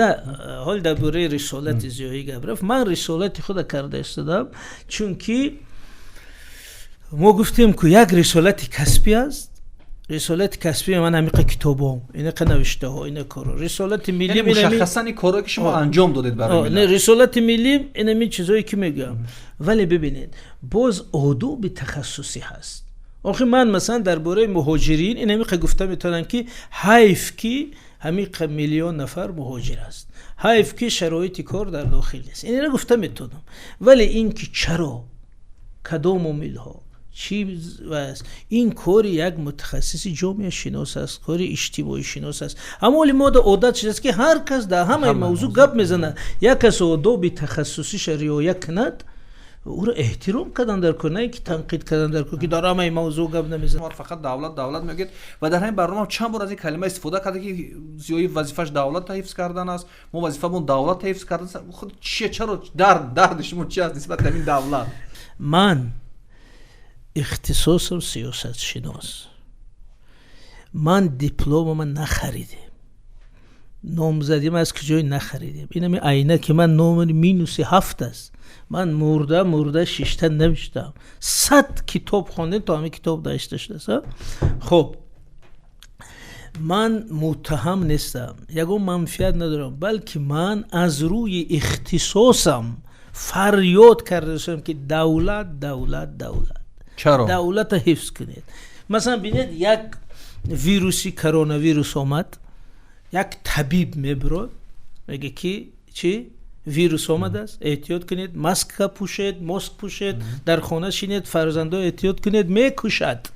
ҳол дар бораи рисолати зиёӣ гап рафт. Ман рисолати худа карда истодам, чунки мо гуфтем, ку як рисолати касбӣ аст. Рисолати касбии ман ҳамиқа китобҳо, инақа навиштаҳо, ина коро. Рисолати миллӣ мушаххасан корое, ки шумо анҷом додед барои Не, рисолати миллӣ инами чизое, ки мегӯям. Вале бибинед, боз одоби тахассусӣ ҳаст. Охи, ман масалан дар бораи муҳоҷирин инамиқа гуфта метавонам, ки ҳайф, ки ҳамиқа миллион нафар муҳоҷир аст, ҳайф, ки шароити кор дар дохил нест. Инро гуфта метавонам. Вале ин ки чаро, кадом омилҳо, чӣ аст, ин кори як мутахассиси ҷомеашинос аст, кори иҷтимоишинос аст. Аммо оли мода одат шудааст, ки ҳар кас дар ҳамаи мавзӯъ гап мезанад. Як кас одоби тахассусиша риоя кунад, ӯро эҳтиром кардан дар кор, на ин ки танқид кардан дар кор, ки дар ҳамаи мавзӯъ гап намезанад. Фақат давлат, давлат мегӯяд ва дар ҳамин барнома чанд бор аз ин калима истифода карда, ки зиёӣ вазифааш давлатро ҳифз кардан аст, мо вазифамон давлатро ҳифз кардан аст. Худ чие, чаро дарди шумо чи аст нисбат ҳамин давлат? Ман ихтисосам сиёсатшинос. Ман дипломама нахаридем. Номзадӣ ман аз куҷое нахаридем. Ин ҳами айна ки ман номери -7 аст. Ман мурда мурда шишта навиштам. 100 китоб хондем то ҳамин китоб навишта шудааст. Хуб, ман муттаҳам нестам, ягон манфиат надорам, балки ман аз рӯи ихтисосам фарёд кардаам, ки давлат, давлат, давлат. Чаро? Давлатро ҳифз кунед. Масалан, бинед, як вируси коронавирус омад, як табиб мебурод, меге ки чӣ вирус омадааст, эҳтиёт кунед, маска пӯшед, моск пӯшед, дар хона шинед, фарзандо эҳтиёт кунед, мекушад.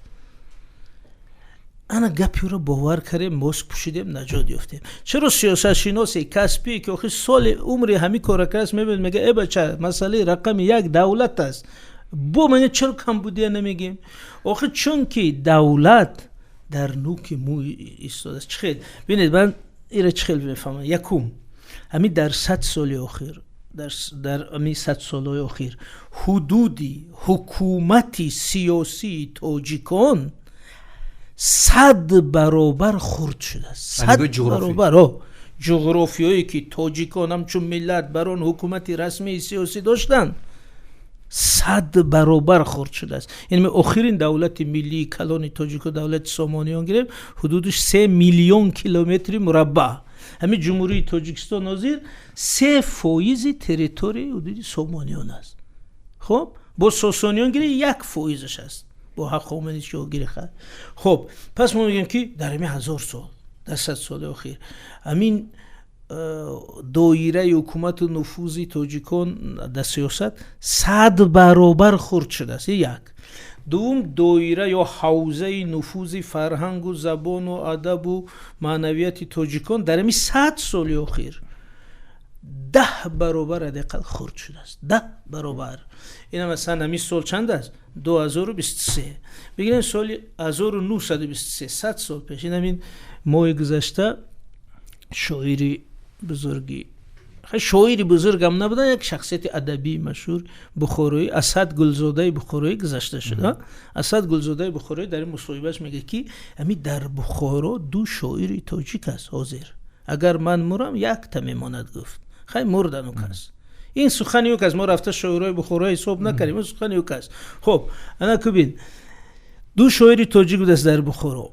Ана гапи ӯро бовар кардем, моск пӯшидем, наҷот ёфтем. Чаро сиёсатшиноси касбӣ, ки охир соли умри ҳамин кора кардааст, мебинад, мега: э бача, масъалаи рақами як давлат аст. Бо ман чаро камбудия намегем? Охир чунки давлат дар нуки мӯй истодааст. Чӣ хел? Бинед, ман ира чӣ хел мефаҳмам. Якум, ҳамин дар 100 соли охир, дар ҳамин 100 солҳои охир ҳудуди ҳукумати сиёсии тоҷикон 100 баробар хурд шудааст. 100 баробар. Ҷуғрофиёе ки тоҷикон ҳамчун миллат бар он ҳукумати расмии сиёсӣ доштанд, 100 баробар хурд шудааст. Яъне охирин давлати миллии калони тоҷико, давлати Сомониён гирем, ҳудудаш 3 миллион километри мураббаъ. Ҳамин Ҷумҳурии Тоҷикистон ҳозир 3% территорияи ҳудуди Сомониён аст. Хуб, бо Сосониён гирем, 1%-аш аст. Бо Ҳахоманишиҳо гирехад. Хуб, пас мо мегӯем, ки дар ҳамин 1000 сол, дар 100 соли охир ҳамин доираи ҳукумату нуфузи тоҷикон дар сиёсат 100 баробар хурд шудааст. Як. Дуввум, доира ё ҳавзаи нуфузи фарҳангу забону адабу маънавияти тоҷикон дар ҳамин 100 соли охир 10 баробар ҳадди ақал хурд шудааст. 10 баробар. Ина масалан ҳамин сол чанд аст? 2023. Бигирем соли 1923, 100 сол пеш. Ин ҳамин моҳи гузашта шоири бузурги, шоири бузургам набуда, як шахсияти адабии машҳур бухороӣ, Асад Гулзодаи Бухороӣ гузашта шуд. Асад Гулзодаи Бухороӣ дар ин мусоҳибааш мегӯяд, ки ҳамин дар Бухоро ду шоири тоҷик аст ҳозир, агар ман мурам, якта мемонад, гуфт. Хай, мурдан ӯ кас. Ин сухани ӯ кас, мо рафта шоирои Бухорои ҳисоб накардем, ин сухани ӯ кас. Хуб, ана кубин, ду шоири тоҷик будааст дар Бухоро.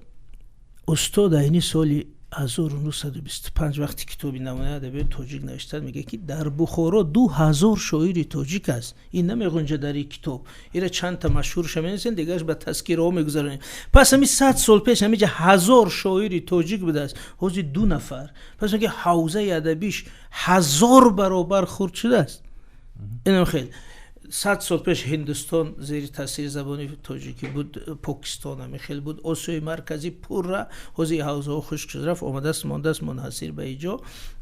Устод Айни соли 1925 вақти китоби намунаи адабиёти тоҷик навиштад, мегӯяд, ки дар Бухоро 2000 шоири тоҷик аст. Ин намеғунҷа дар ин китоб, ира чандта машҳурша менависем, дигараш ба тазкираҳо мегузаронем. Пас ҳамин 100 сол пеш ҳаминҷа 1000 шоири тоҷик будааст, ҳозир ду нафар. Пас мегӯяд, ҳавзаи адабиш 1000 баробар хурд шудааст. Инам хел 100 сол пеш Ҳиндустон зери таъсири забони тоҷикӣ буд, Покистон ҳамин хел буд, Осиёи Марказӣ пурра. Ҳозир ҳавзаҳо хушк шуд, рафт, омадааст, мондааст мунҳасир ба иҷо,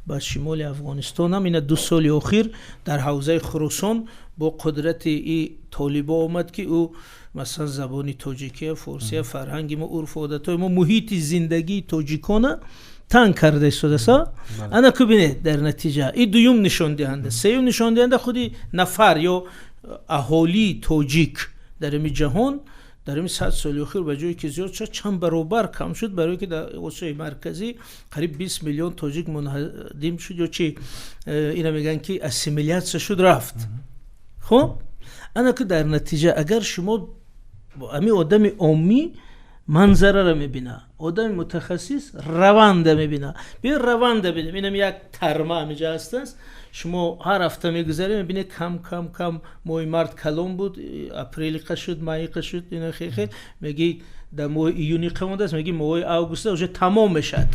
ба шимоли Афғонистон ҳам. Ина 2 соли охир дар ҳавзаи Хуросон бо қудрати и толибо омад, ки ӯ масалан забони тоҷикия, форсия, фарҳанги мо, урфу одатҳои мо, муҳити зиндагии тоҷикона танг карда истодааст. Ана ку бинед, дар натиҷа и дуюм нишондиҳанда. Сеюм нишондиҳанда, худи нафар ё аҳолии тоҷик дар ҳамин ҷаҳон дар ҳамин 100 соли охир ба ҷое ки зиёд шуд, чанд баробар кам шуд, барое ки дар Осиёи Марказӣ қариб 20 миллион тоҷик мунҳадим шуд, ё чи ина мегӯянд, ки ассимилятсия шуд, рафт. Хуб, ана ки дар натиҷа агар шумо ҳамин одами оммӣ манзараро мебина, одами мутахассис раванда мебина. Биё раванда бинем. Инам як тарма ҳамиҷа ҳастааст. Шумо ҳар ҳафта мегузарем, мебинед, кам кам кам. Моҳи март калон буд, апрелиқа шуд, майиқа шуд, ина хел хел меги, дар моҳи июниқа мондааст, меги моҳи августа уже тамом мешавад.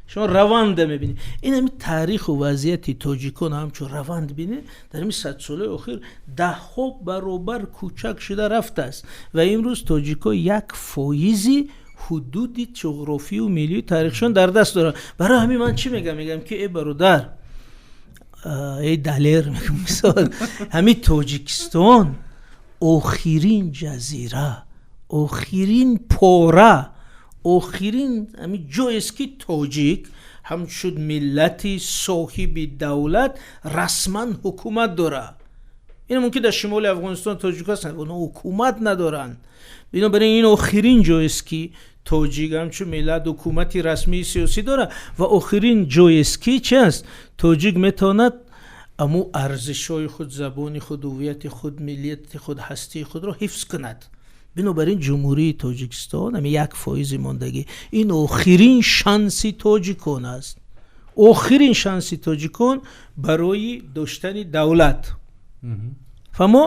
Шумо раванда мебинед. Ин ҳами таъриху вазъияти тоҷикон ҳамчун раванд бинед, дар ҳамин 100 солаи охир даҳҳо баробар кӯчак шуда рафтааст ва имрӯз тоҷико 1% ҳудуди ҷуғрофию миллию таърихшон дар даст доранд. Барои ҳамин ман чӣ мегӯям? Мегӯям, ки э бародар, эй Далер, мегӯям, мисол, ҳамин Тоҷикистон охирин ҷазира, охирин пора, охирин ҳамин ҷоест, ки тоҷик ҳамчун миллати соҳиби давлат расман ҳукумат дорад. Ин мумкин дар шимоли Афғонистон тоҷик ҳастанд, онҳо ҳукумат надоранд. Бинобар ин, ин охирин ҷоест, ки Тоҷик ҳамчун миллат ҳукумати расмии сиёсӣ дорад ва охирин ҷоест ки чи аст, тоҷик метавонад аму арзишҳои худ, забони худ, ҳуввияти худ, миллияти худ, ҳастии худро ҳифз кунад. Бинобар ин Ҷумҳурии Тоҷикистон, ҳамин 1 фоизи мондагӣ, ин охирин шанси тоҷикон аст, охирин шанси тоҷикон барои доштани давлат. Фаҳмо,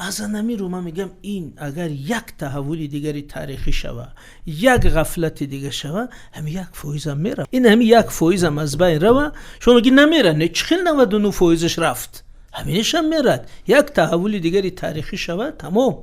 аз анами рӯ ман мегӯям, ин агар як таҳаввули дигари таърихӣ шава, як ғафлати дига шава, ҳами 1 фоизам мера. Ин ҳами 1 фоизам аз байн рава. Шумо меги намера, не, чӣ хел 99 фоизаш рафт, ҳаминашам мерад. Як таҳаввули дигари таърихӣ шава, тамом.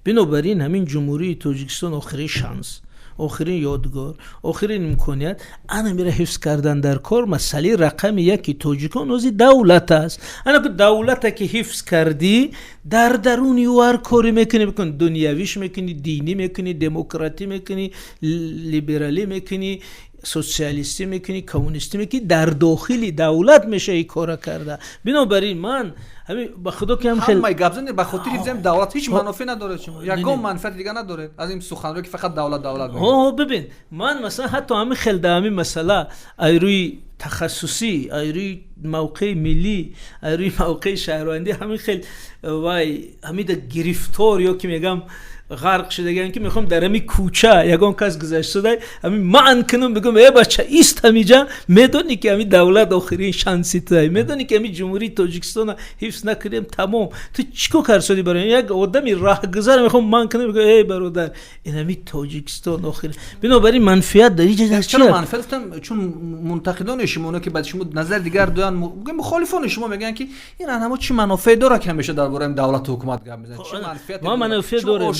Бинобар ин ҳамин Ҷумҳурии Тоҷикистон охирин шанс, охирин ёдгор, охирин имконият, ана мера ҳифз кардан дар кор. Масъалаи рақами яки тоҷикон ози давлат аст. Ана ку давлата ки ҳифз кардӣ, дар даруни ӯ ҳар коре мекунӣ бикун, дунявиш мекунӣ, динӣ мекунӣ, демократӣ мекунӣ, либералӣ мекунӣ, социалистӣ мекунӣ, коммунистӣ мекунӣ, дар дохили давлат меша ин кора карда. Бинобар ин ман ҳамин ба худо ки ҳам хел ҳамаи гап занед ба хотири ҳифзи давлат, ҳеҷ манофеъ надоред шумо, ягон манфиати дигар надоред аз ин суханро ки фақат давлат, давлат. Ҳо, бибин, ман масалан ҳатто ҳамин хел да ҳамин масъала ай рӯи тахассусӣ, ай рӯи мавқеи миллӣ, ай рӯи мавқеи шаҳрвандӣ ҳамин хел вай ҳамида гирифтор ё ки мегам ғарқ шудагиам, ки мехоҳам дар ҳамин кӯча ягон кас гузашта шуда, ҳамин манъ кунам, бигӯям: «Э бача, ист ҳамиҷа, медонӣ ки ҳамин давлат охирин шанси туай, медонӣ ки ҳамин Ҷумҳурии Тоҷикистона ҳифз накунем, тамом. Ту чӣ кор карсодӣ?» Барои як одами раҳгузар мехоҳам манъ кунам, бигӯям: «Эй бародар, ин ҳамин Тоҷикистон охирин». Бинобар ин манфиат дар инҷа чаро манфиат гуфтам? Чун мунтақидони шумо, оно ки ба шумо назари дигар доянд, мухолифони шумо мегӯянд, ки ин раҳнамо чӣ манофеъ дорад, ки ҳамеша дар бораи давлату ҳукумат гап мезанад, чӣ манфиат? Ма манофеъ дорем,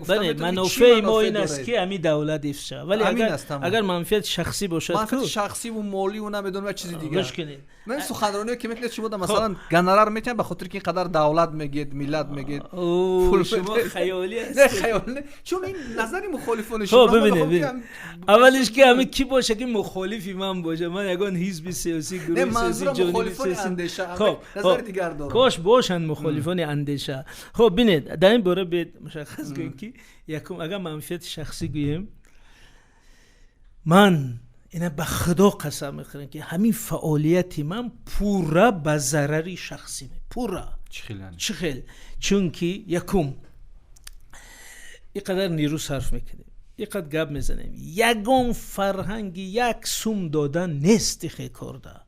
бале, манофеи мо ин аст, ки ҳамин давлат ҳифз шавад, вале агар манфиати шахсӣ бошад, манфиати шахсиву моливу намедонам як чизи дигар. Ман суханрониё ки мекунед, шумо масалан гонорар метиҳам ба хотире ки ин қадар давлат мегед, миллат мегед? Шумо хаёлӣ. Не, хаёл не, чун ин назари мухолифони шумо. Бибинед, аввалиш ки ҳамин ки боша, ки мухолифи ман боша, ман ягон ҳизби сиёсӣ, гурӯҳи сиёсӣ, ҷониби сиёсӣ. Назари дигар дорам. Кош бошанд мухолифони андеша. Хоб, бинед, дар ин бора бед мушаххас гӯем, ки якум, агар манфиати шахсӣ гӯем, ман ина ба худо қасам мехӯрам, ки ҳамин фаъолияти ман пурра ба зарари шахсӣ, пурра. Чӣ хел? Чунки якум, ин қадар нерӯ сарф мекунем, ин қадр гап мезанем, ягон фарҳанги як сум додан нест ихе корда.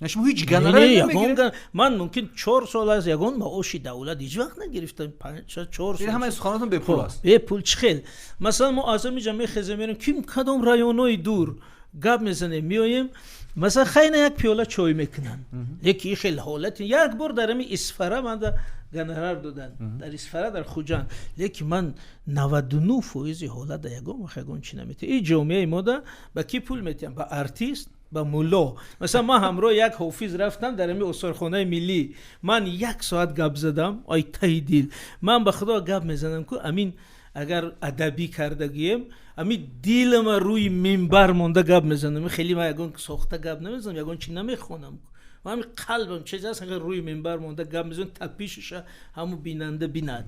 Шумо ҳеҷ гонорар намегиред? Ман мумкин 4 сол аст ягон маоши давлат ҳеҷ вақт нагирифтам, 4 сол. Ҳамаи суханотон бепул аст. Бепул. Чӣ хел? Масалан, мо аз ҳамиҷа мехезем, мерем ким кадом районҳои дур, гап мезанем, меоем, масалан, хайна як пиёла чой мекунанд. Леки ин хел ҳолати як бор дар ҳами Исфара манда гонорар додан, дар Исфара, дар Хуҷанд, леки ман 99 фоизи ҳолат да ягон вақт ягон чи наметиҳам. Ин ҷомеаи мода ба кӣ пул метиҳам? Ба артист, ба мулло. Масалан, ман ҳамроҳ як ҳофиз рафтам дар ҳами осорхонаи миллӣ, ман як соат гап задам, ай таҳи дил. Ман ба худо гап мезанам ку, амин агар адабӣ карда гӯем, ами дилама рӯи минбар монда гап мезанам. Хеле ман ягон сохта гап намезанам, ягон чи намехонам, ами қалбам чиз аст, агар рӯи минбар монда гап мезанам, тапишаша ҳамун бинанда бинад.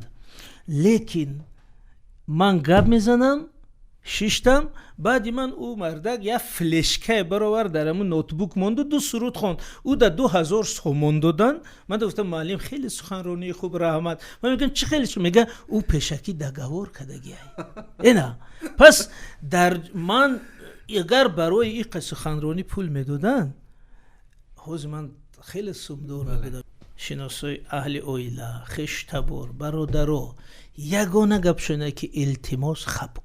Лекин ман гап мезанам, шиштам, баъди ман ӯ мардак як флешкае баровард, дар ҳамун ноутбук монду, ду суруд хонд, ӯ да 2000 сомон додан. Ман гуфтам: «Муаллим, хеле суханронии хуб, раҳмат». Ман мегӯям: «Чӣ хеле?» Мега: «Ӯ пешакӣ договор кардагиай». Ина пас дар ман агар барои иқа суханронӣ пул медоданд, ҳозир ман хеле сумдор мебудам. Шиносои, аҳли оила, хештабор, бародаро, ягона гап шуна ки илтимос, хаб,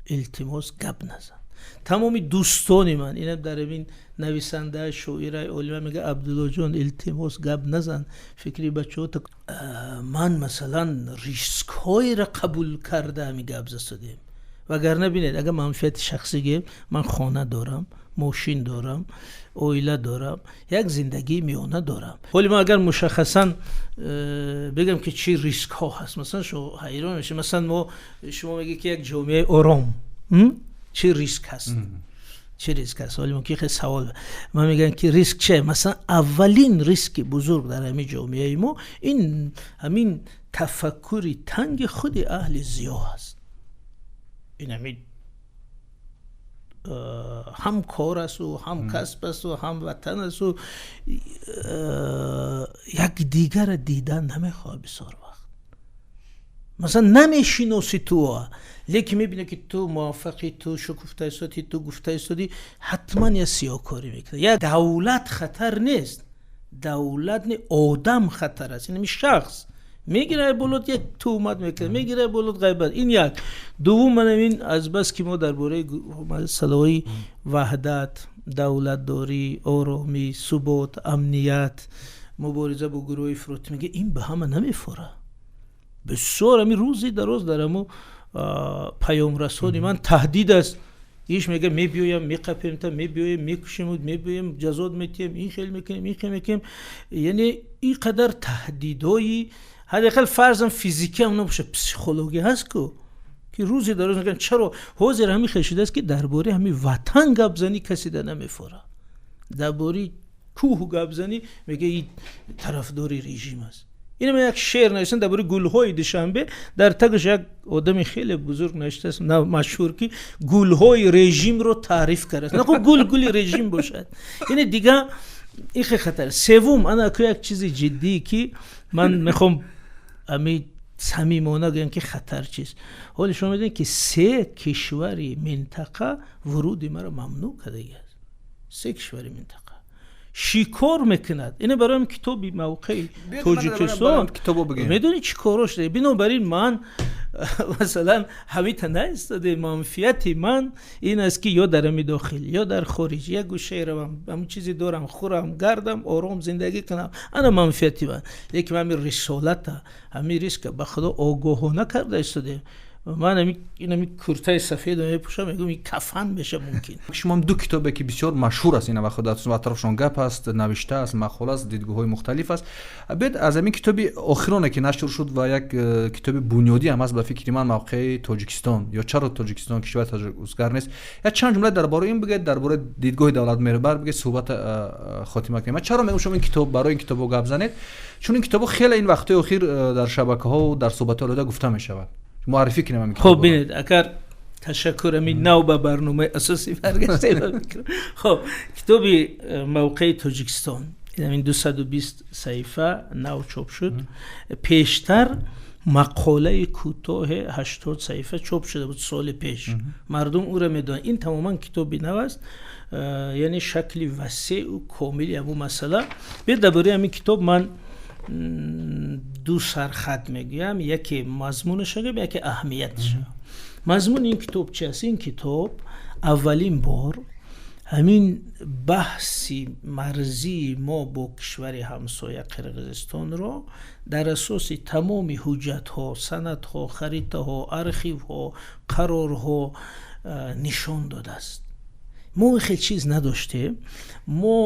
илтимос, гап назан. Тамоми дӯстони ман, ина дар ин нависанда, шоира, олима мега: «Абдуллоҷон, илтимос, гап назан, фикри бачаҳо». Ман масалан рискҳоеро қабул карда ҳами гап засудем, вагарна бинед, агар манфиати шахсӣ гӯем, ман хона дорам, мошин дорам, оила дорам, як зиндагии миёна дорам. Ҳоли ман агар мушаххасан бигам, ки чӣ рискҳо ҳаст, масалан, шумо ҳайрон мешед. Масалан, мо, шумо мегӯед, ки як ҷомеаи ором, чӣ риск ҳаст, чӣ риск ҳаст? Ҳоли мумкин хеле савол. Ман мегӯям, ки риск че? Масалан, аввалин риски бузург дар ҳамин ҷомеаи мо ин ҳамин тафаккури танги худи аҳли зиё ҳаст. Ин ҳамин Ҳам кор асту, ҳам касб асту, ҳам ватан асту, якдигара дидан намехоҳад. Бисёр вақт, масалан, намешиноси ту, лекин мебинӣ, ки ту муваффақӣ, ту шукуфта истодӣ, ту гуфта истодӣ, ҳатман я сиёҳкорӣ мекунад. Я давлат хатар нест, давлат не, одам хатар аст. Инами шахс мегирад, болот як туҳмат мекунад, мегирад болот, ғайбат. Ин як. Дуввум, манам ин азбас ки мо дар бораи масъалаҳои ваҳдат, давлатдорӣ, оромӣ, субот, амният, мубориза бо гурӯҳи ифротӣ мегӯяд, ин ба ҳама намефора. Бисёр ҳамин рӯзи дароз дар ҳамо паёмрасони ман таҳдид аст. Иш мега: мебиёям, меқапем та, мебиёем, мекушем, мебиёем, ҷазот метиҳем, ин хел мекунем, ин хел мекунем. Яъне ин қадар таҳдидҳои, ҳадди ақал фарзан физикӣ ҳам набошад, психологӣ ҳаст ку, ки рӯзе дароз мегӯянд. Чаро ҳозир ҳамин хел шудааст, ки дар бораи ҳамин ватан гап занӣ касе да намефора, дар бораи кӯҳ гап занӣ, мега ин тарафдори режим аст. Ин як шеър навиштан дар бораи гулҳои Душанбе, дар тагаш як одами хеле бузург навиштааст, машҳур, ки гулҳои режимро таъриф кардааст. Нахо гул гули режим бошад. Яъне дига ин хеле хатар. Севум, ана ку як чизи ҷиддӣ, ки ман мехоҳам ами самимона гӯям, ки хатар чист. Ҳоли шумо медонед, ки се кишвари минтақа вуруди маро мамнӯъ кардагиаст. Се кишвари минтақа шикор мекунад. Ина барои китоби «Мавқеи Тоҷикистон» медонӣ чӣ коро шуда. Бинобар ин ман, масалан, ҳамита наистоде. Манфиати ман ин аст, ки ё дар ами дохил, ё дар хориҷ як гӯшае равам, ҳамн чизе дорам, хӯрам, гардам, ором зиндагӣ кунам. Ана манфиати ман. Лекин ман ҳамин рисолата, ҳамин риска ба худо огоҳона карда истодем. Ман инами куртаи сафедо мепӯшам, мегӯям, ин кафан меша мумкин. Шумо ду китобе, ки бисёр машҳур аст, ина вақт атрофшон гап аст, навишта аст, мақола аст, дидгоҳҳои мухталиф аст. Биёед аз ҳамин китоби охироне, ки нашр шуд ва як китоби бунёдӣ ҳам аст ба фикри ман, «Мавқеи Тоҷикистон» ё «Чаро Тоҷикистон кишвари таҷовузгар нест», як чанд ҷумла дар бораи ин бигӯед, дар бораи дидгоҳи давлат меҳрбар бигӯед, суҳбата хотима кунем. Ман чаро мегӯям, шумо ин китоб, барои ин китобо гап занед? Чун ин китобо хеле ин вақтҳои охир дар шабакаҳо, дар суҳбатҳои алоҳида гуфта мешавад. Муаррифӣ кунем ҳамин. Хуб, бинед, агар, ташаккур, ҳамин нав ба барномаи асосӣ баргаштем. Хуб, китоби «Мавқеи Тоҷикистон» ҳамин 220 саҳифа нав чоп шуд. Пештар мақолаи кӯтоҳе 80 саҳифа чоп шуда буд соли пеш, мардум ӯро медонанд. Ин тамоман китоби нав аст, яъне шакли васеъу комили ҳамун масъала. Биёд, дар бораи ҳамин китоб ман ду сархат мегӯям: яке мазмунаша гӯям, яке аҳамияташа. Мазмуни ин китоб чи аст? Ин китоб аввалин бор ҳамин баҳси марзии мо бо кишвари ҳамсоя Қирғизистонро дар асоси тамоми ҳуҷҷатҳо, санадҳо, харитаҳо, архивҳо, қарорҳо нишон додааст. Мо хел чиз надоштем. Мо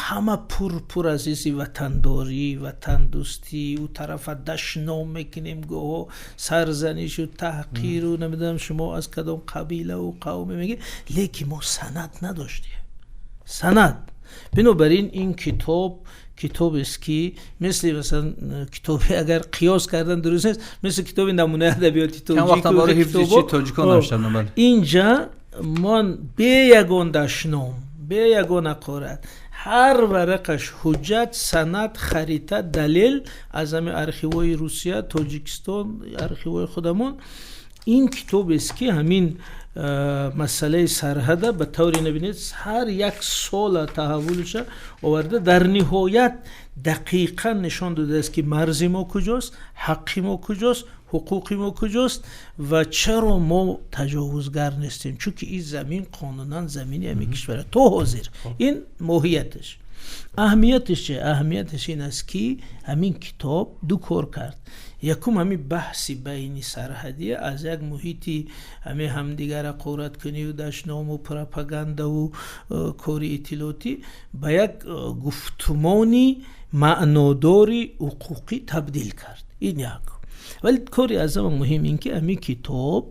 ҳама пур аз ҳисси ватандорӣ, ватандӯстӣ, ӯ тарафа дашном мекунем, гоҳо сарзанишу таҳқиру намедонам, шумо аз кадом қабилаву қавме мегӯед, лекин мо санад надоштем, санад. Бинобар ин ин китоб китобест, ки мисли, масалан, китобе, агар қиёс кардан дуруст нест, мисли китоби «Намунаи адабиёти тоҷик». Инҷа ман бе ягон дашном, бе ягон ҳақорат, ҳар варақаш ҳуҷҷат, санад, харита, далел аз ҳамин архивҳои Русия, Тоҷикистон, архивҳои худамон. Ин китобест, ки ҳамин масъалаи сарҳада ба тавре набинед, ҳар як сола таҳаввулша оварда, дар ниҳоят дақиқан нишон додааст, ки марзи мо куҷост, ҳаққи мо куҷост, ҳуқуқи мо куҷост ва чаро мо таҷовузгар нестем, чунки ин замин қонунан замини ҳамин кишвар то ҳозир. Ин моҳияташ. Аҳамияташ че? Аҳамияташ ин аст, ки ҳамин китоб ду кор кард. Якум, ҳамин баҳси байни сарҳадия аз як муҳити ҳамин ҳамдигар ҳақораткунию дашному пропагандаву кори иттилоотӣ ба як гуфтумони маънодори ҳуқуқӣ табдил кард. Ин як. Вале кори аз ҳама муҳим ин ки ҳамин китоб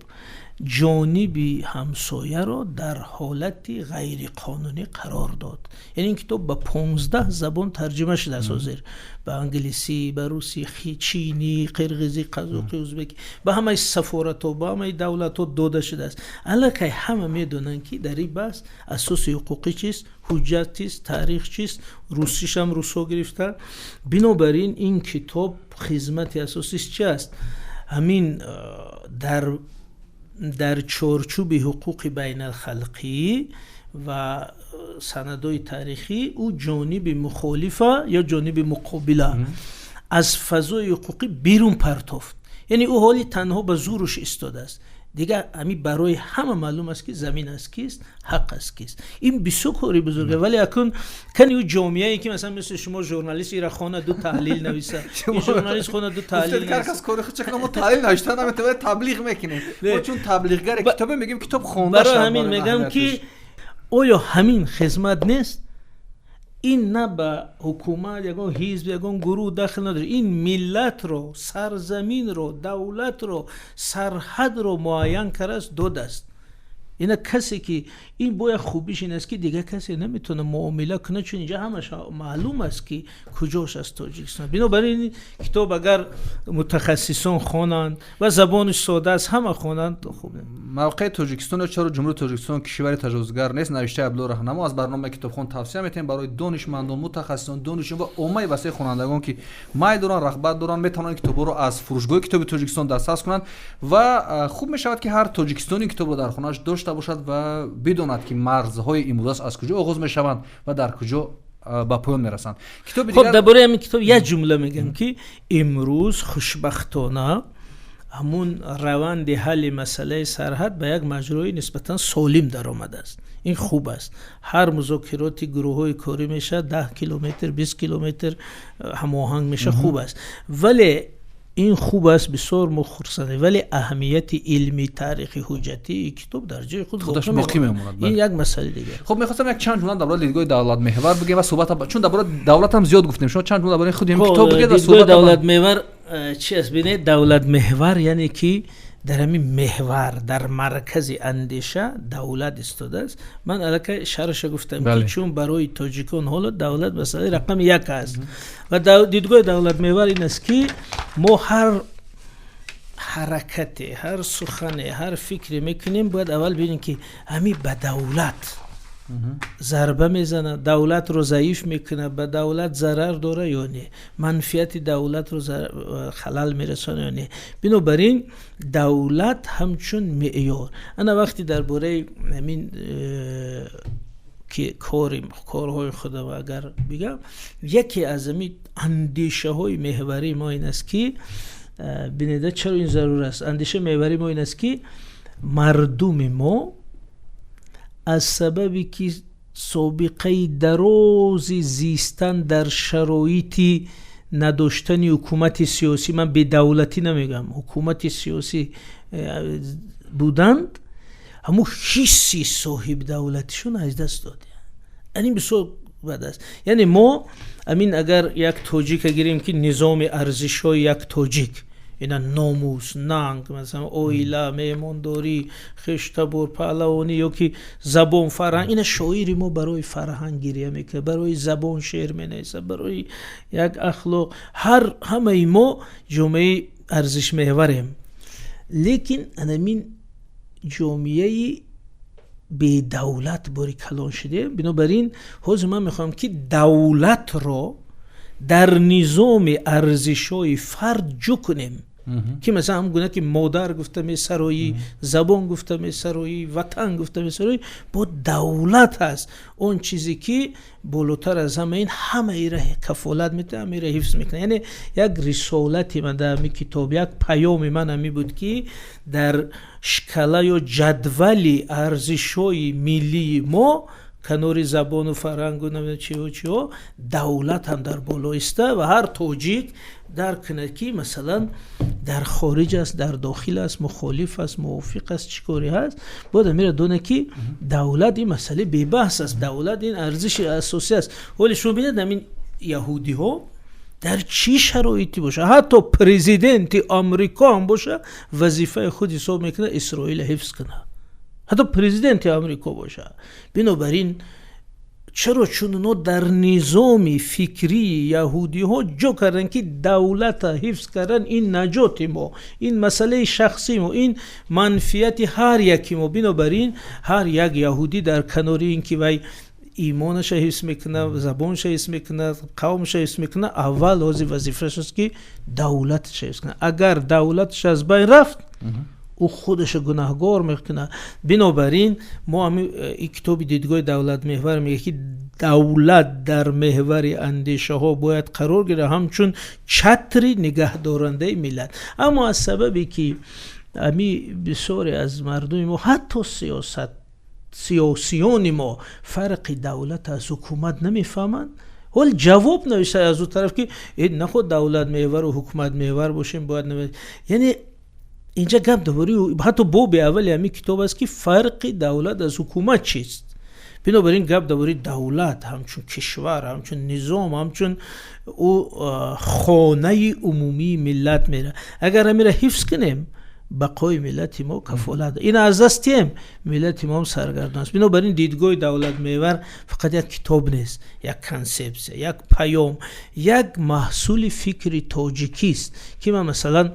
Ҷониби ҳамсояро дар ҳолати ғайриқонунӣ қарор дод. Яъне ин китоб ба 15 забон тарҷума шудааст ҳозир: ба англисӣ, ба русӣ, чинӣ, қирғизӣ, қазоқӣ, узбекӣ, ба ҳамаи сафоратҳо, ба ҳамаи давлатҳо дода шудааст. Аллакай ҳама медонанд, ки дар ин баҳс асоси ҳуқуқӣ чист, ҳуҷҷат чист, таърих чист. Русишам русҳо гирифта. Бинобар ин ин китоб хизмати асосиш чи аст? Ҳамин дар чорчӯби ҳуқуқи байналхалқӣ ва санадҳои таърихӣ ӯ ҷониби мухолифа ё ҷониби муқобила аз фазои ҳуқуқӣ берун партофт. Яъне ӯ ҳоли танҳо ба зӯруш истодааст. Дигар ҳамин барои ҳама маълум аст, ки замин аз кист, ҳақ аз кист. Ин бисёр кори бузурга. Вале акун кани ӯ ҷомеае, ки масалан мисли шумо журналист ира хона, ду таҳлил нависа, ин журналист хона, ду таҳлил. Ҳар кас кори худ чакна, мо таҳлил навишта наметавонем, таблиғ мекунем. Мо чун таблиғгаре китобе мегӯем, китоб хонда. Барои ҳамин мегӯям, ки оё ҳамин хизмат нест? Ин на ба ҳукумат, ягон ҳизб, ягон гурӯҳ дахл надорад. Ин миллатро, сарзаминро, давлатро, сарҳадро муайян кардааст, додааст. Ина касе ки ин бояд хубиш ин аст, ки дигар касе наметавонад муомила кунад, чун инҷа ҳамаш маълум аст, ки куҷош аз Тоҷикистон. Бинобар ин китоб агар мутахассисон хонанд ва забони сода аст, ҳама хонанд, хуб. Мавқеи Тоҷикистон ё чаро Ҷумҳурии Тоҷикистон кишвари таҷовузгар нест, навиштаи Абдулло Раҳнамо, аз барномаи Китобхон тавсия метиҳем барои донишмандон, мутахассисон, донишҷӯён ва оммаи васеи хонандагон, ки майл доранд, рағбат доранд, метавонанд китобҳоро аз фурӯшгоҳи китоби Тоҷикистон дастрас кунанд ва хуб мешавад, ки ҳар тоҷикистони китобро дар хонааш дошта бошад ва бидонад, ки марзҳои имрӯзаш аз куҷо оғоз мешаванд ва дар куҷо ба поён мерасанд. Китоби хуб, дар бораи ҳамин китоб як ҷумла мегӯям, ки имрӯз хушбахтона ҳамун раванди ҳалли масъалаи сарҳад ба як маҷрои нисбатан солим даромадааст. Ин хуб аст. Ҳар музокироти гурӯҳҳои корӣ мешавад, 10 километр, 20 километр ҳамоҳанг мешавад, хуб аст. Вале ин хуб аст, бисёр мо хурсандем, вале аҳамияти илми, таърихи, ҳуҷҷатии китоб дар ҷои худ худаш боқӣ мемонад. Ин як масъалаи дигар. Хуб, мехостам як чанд ҷумла дар бораи дидгоҳи давлатмеҳвар бигӯем ва суҳбат, чун дар бораи давлатам зиёд гуфтем. Шумо чанд ҷумла дар бораи худи ин китоб бигӯед ва суҳбат. Давлатмеҳвар чи аст? Бинед, давлатмеҳвар яъне ки дар ҳамин меҳвар, дар маркази андеша давлат истодааст. Ман аллакай шарҳаша гуфтам, ки чун барои тоҷикон ҳоло давлат масъалаи рақами як аст ва дидгоҳи давлатмеҳвар ин аст, ки мо ҳар ҳаракате, ҳар сухане, ҳар фикре мекунем, бояд аввал бинем, ки ҳамин ба давлат зарба мезанад, давлатро заиф мекунад, ба давлат зарар дора ё не, манфиати давлатро халал мерасонад ё не. Бинобар ин давлат ҳамчун меъёр. Ана вақте дар бораи ҳамин ки кори корҳои худам агар бигам, яке аз ҳамин андешаҳои меҳварии мо ин аст, ки бинеда, чаро ин зарур аст. Андешаи меҳварии мо ин аст, ки мардуми мо аз сабаби ки собиқаи дарози зистан дар шароити надоштани ҳукумати сиёсӣ, ман бедавлатӣ намегӯям, ҳукумати сиёсӣ буданд, ҳамун ҳисси соҳибдавлатишон аз даст доданд. Ин бисёр бад аст. Яъне мо амин агар як тоҷика гирем, ки низоми арзишҳои як тоҷик ина номус, нанг, масалан, оила, меҳмондорӣ, хештабор, паҳлавонӣ ё ки забон, фарҳанг. Ина шоири мо барои фарҳанг гирия мекунад, барои забон шеър менависад, барои як ахлоқ. Ҳар ҳамаи мо ҷомеаи арзишмеҳварем, лекин анамин ҷомеаи бедавлат бори калон шудем. Бинобар ин ҳозир ман мехоҳам, ки давлатро дар низоми арзишҳои фард ҷӯ кунем, ки масалан ҳам гуна ки модар гуфта месароӣ, забон гуфта месароӣ, ватан гуфта месароӣ, бо давлат ҳаст он чизе ки болотар аз ҳама, ин ҳамаира кафолат медиҳад, ҳамаира ҳифз мекунад. Яъне як рисолати ман дар ҳамин китоб, як паёми ман ҳамин буд, ки дар шкала ё ҷадвали арзишҳои миллии мо канори забону фарҳангу намедонам чиҳо чиҳо давлат ҳам дар боло иста ва ҳар тоҷик дарк кунад, ки масалан дар хориҷ аст, дар дохил аст, мухолиф аст, мувофиқ аст, чӣ коре ҳаст, бояд амира донад, ки давлат ин масъалаи бебаҳс аст, давлат ин арзиши асосӣ аст. Ҳоле шумо бинед, ҳамин яҳудиҳо Дар чӣ шароите боша, ҳатто президенти Амрико ҳам боша, вазифаи худ ҳисоб мекунад Исроила ҳифз кунад, ҳатто президенти Амрико боша. Бинобар ин чаро? Чун оно дар низоми фикрии яҳудиҳо ҷо карданд, ки давлата ҳифз кардан ин наҷоти мо, ин масъалаи шахсии мо, ин манфиати ҳар яки мо. Бинобар ин ҳар як яҳудӣ дар канори ин ки вай имонаша ҳифз мекунад, забонша ҳифз мекунад, қавмша ҳифз мекунад, аввал ҳозир вазифааш аст, ки давлатша ҳифз кунад. Агар давлаташ аз байн рафт, ӯ худаша гунаҳгор мекунад. Бинобар ин мо ин китоби «Дидгоҳи давлатмеҳвар» мегӯяд, ки давлат дар меҳвари андешаҳо бояд қарор гирад, ҳамчун чатри нигаҳдорандаи миллат. Аммо аз сабабе ки ами бисёре аз мардуми мо, ҳатто сиёсиёни мо, фарқи давлат аз ҳукумат намефаҳманд, ҳол ҷавоб нависта аз ӯ тараф, ки наход давлат меҳвару ҳукумат меҳвар бошем бояд. Яъне инҷа гап дар бораи, ҳатто боби аввали ҳамин китоб аст, ки фарқи давлат аз ҳукумат чист. Бинобар ин гап дар бораи давлат ҳамчун кишвар, ҳамчун низом, ҳамчун ӯ хонаи умумии миллат меравад. Агар ҳамира ҳифз кунем, бақои миллати мо кафолат. Ин аз даст диҳем, миллати мо ҳам саргардон аст. Бинобар ин «Дидгоҳи давлатмеҳвар» фақат як китоб нест, як консепсия, як паём, як маҳсули фикри тоҷикист, ки ман масалан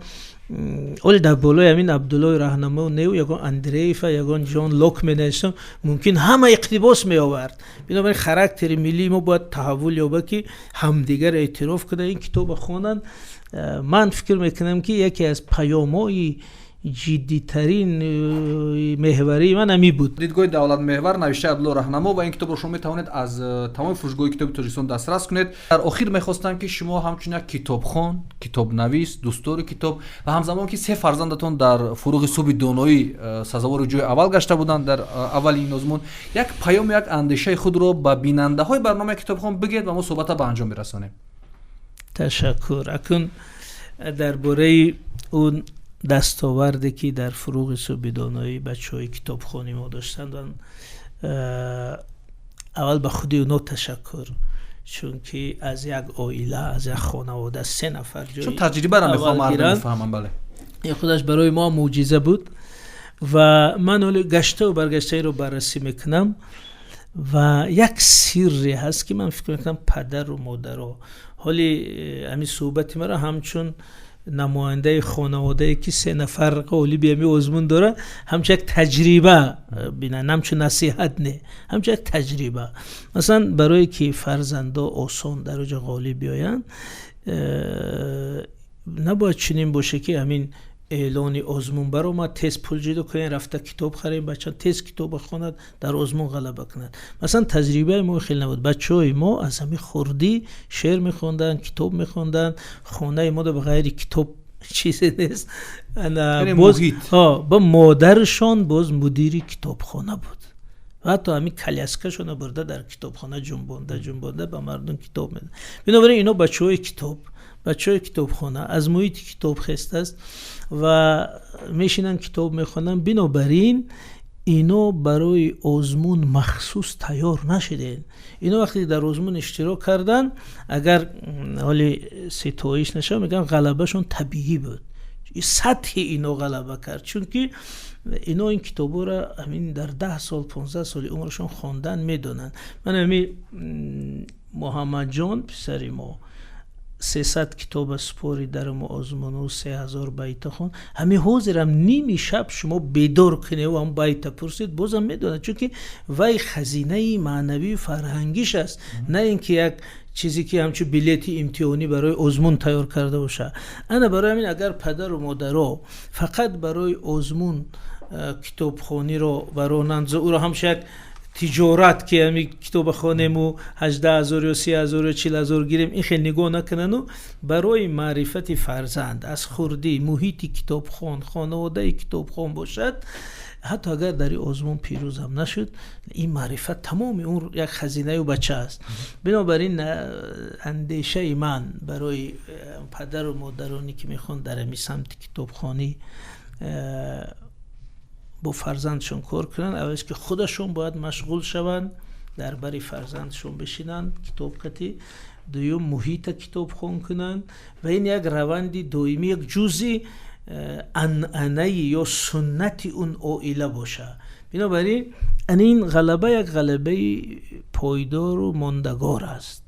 оле дар болои ҳамин Абдуллои Раҳнамо неу ягон Андреева, ягон Ҷон Лок менавиштам, мумкин ҳама иқтибос меовард. Бинобар ин характери миллии мо бояд таҳаввул ёбад, ки ҳамдигар эътироф кунанд, ин китоба хонанд. Ман фикр мекунам, ки яке аз паёмҳои ҷиддитарин меҳварии ман ҳамин буд. «Дидгоҳи давлатмеҳвар», навиштаи Абдулло Раҳнамо, ва ин китобро шумо метавонед аз тамоми фурӯшгоҳи китоби Тоҷикистон дастрас кунед. Дар охир мехостам, ки шумо ҳамчун як китобхон, китобнавис, дӯстдори китоб ва ҳамзамон ки се фарзандатон дар «Фуруғи субҳи доноӣ» сазовори ҷои аввал гашта буданд дар аввали ин озмун, як паёму як андешаи худро ба бинандаҳои барномаи «Китобхон» бигӯед ва мо суҳбата ба анҷом бирасонем. Ташаккур. Акун дар бораи он дастоварде, ки дар «Фуруғи субҳи доноӣ» бачаҳои китобхони мо доштанд, аввал ба худи оно ташаккур, чунки аз як оила, аз як хонавода се нафар чун таҷрибаро мехоҳам мардум бифаҳмам, бале. Ин худаш барои мо мӯъҷиза буд. Ва ман ҳоло гаштаву баргаштаиро баррасӣ мекунам ва як сирре ҳаст, ки ман фикр мекунам падару модаро ҳоли ҳамин суҳбати маро ҳамчун намояндаи хонаводае, ки се нафар ғолиби ҳамин озмун дорад, ҳамчун як таҷриба бинанд, ҳамчун насиҳат не, ҳамчун як таҷриба. Масалан, барое ки фарзандо осон дар оҷа ғолиб биёянд, набояд чунин боше, ки ҳамин эълони озмун баромад, тез пул ҷудо кунем, рафта китоб харем, бача тез китоба хонад, дар озмун ғалаба кунад. Масалан, таҷрибаи мо хеле набуд. Бачаҳои мо аз ҳамин хурдӣ шеър мехонданд, китоб мехонданд. Хонаи мо ба ғайри китоб чизе нест. Ба модарашон боз мудири китобхона буд, ҳатто ҳамин коляскашона бурда дар китобхона ҷунбонда ҷунбонда ба мардум китоб медод. Бинобар ин ино бачаҳои китоб, бачаҳои китобхона, аз муҳити китоб хестааст ва мешинанд, китоб мехонанд. Бинобар ин ино барои озмун махсус тайёр нашудем. Ино вақте дар озмун иштирок карданд, агар ҳоли ситоиш нашавад, мегӯям, ғалабашон табиӣ буд. Сатҳи ино ғалаба кард, чунки ино ин китобҳоро ҳамин дар 10 сол, 15 соли умрашон хондан медонанд. Ман ҳамин Муҳаммадҷон, писари мо, 300 китоба супори дар озмуну 3000 байта хон. Ҳамин ҳозирам ними шаб шумо бедор куневу ҳам байта пурсед, бозам медонад, чунки вай хазинаи маънавию фарҳангиш аст, на ин ки як чизе, ки ҳамчун билети имтиҳонӣ барои озмун тайёр карда бошад. Ана барои ҳамин агар падару модаро фақат барои озмун китобхониро баронанд, ӯро ҳамчун як тиҷорат, ки ҳами китоба хонему 18 000 ё 30 000 ё 40 000 гирем, ин хел нигоҳ накунану барои маърифати фарзанд аз хурдӣ муҳити китобхон, хонаводаи китобхон бошад, ҳатто агар дар ин озмун пирӯзам нашуд, ин маърифат тамоми он як хазинаю бача аст. Бинобар ин андешаи ман барои падару модароне, ки мехоҳанд дар ҳамин самти китобхонӣ бо фарзандшон кор кунанд, аввалеш ки худашон бояд машғул шаванд, дар бари фарзандшон бишинанд китобқатӣ. Дуюм, муҳита китобхон кунанд ва ин як раванди доимӣ, як ҷузъи анъанаи ё суннати он оила бошад. Бинобар ин ин ғалаба як ғалабаи пойдору мондагор аст.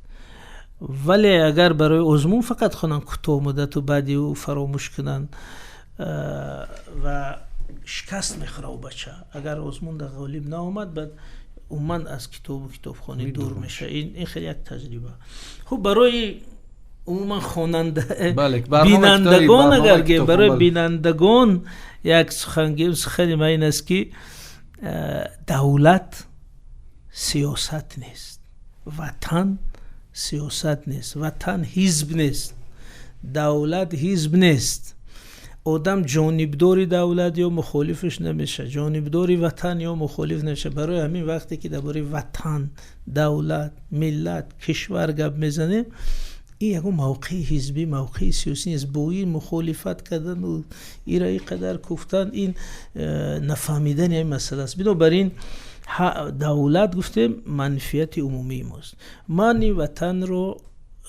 Вале агар барои озмун фақат хонанд, кӯтоҳ муддату баъди ӯ фаромӯш кунанд ва шикаст мехӯрад ӯ бача. Агар озмун дар ғолиб наомад, баъд умуман аз китобу китобхонӣ дур мешавад. Ин хеле як таҷриба. Хуб, барои умуман хонанда, бинандагон, агар гем, барои бинандагон як сухан гем, сухани ман ин аст, ки давлат сиёсат нест, ватан сиёсат нест, ватан ҳизб нест, давлат ҳизб нест. Одам ҷонибдори давлат ё мухолифаш намешавад, ҷонибдори ватан ё мухолиф намешавад. Барои ҳамин вақте ки дар бораи ватан, давлат, миллат, кишвар гап мезанем, ин ягон мавқеи ҳизбӣ, мавқеи сиёсӣ нест. Бо ин мухолифат кардану ира ин қадар куфтан, ин нафаҳмидани ҳамин масъала аст. Бинобар ин давлат, гуфтем, манфиати умумии мост. Ман ин ватанро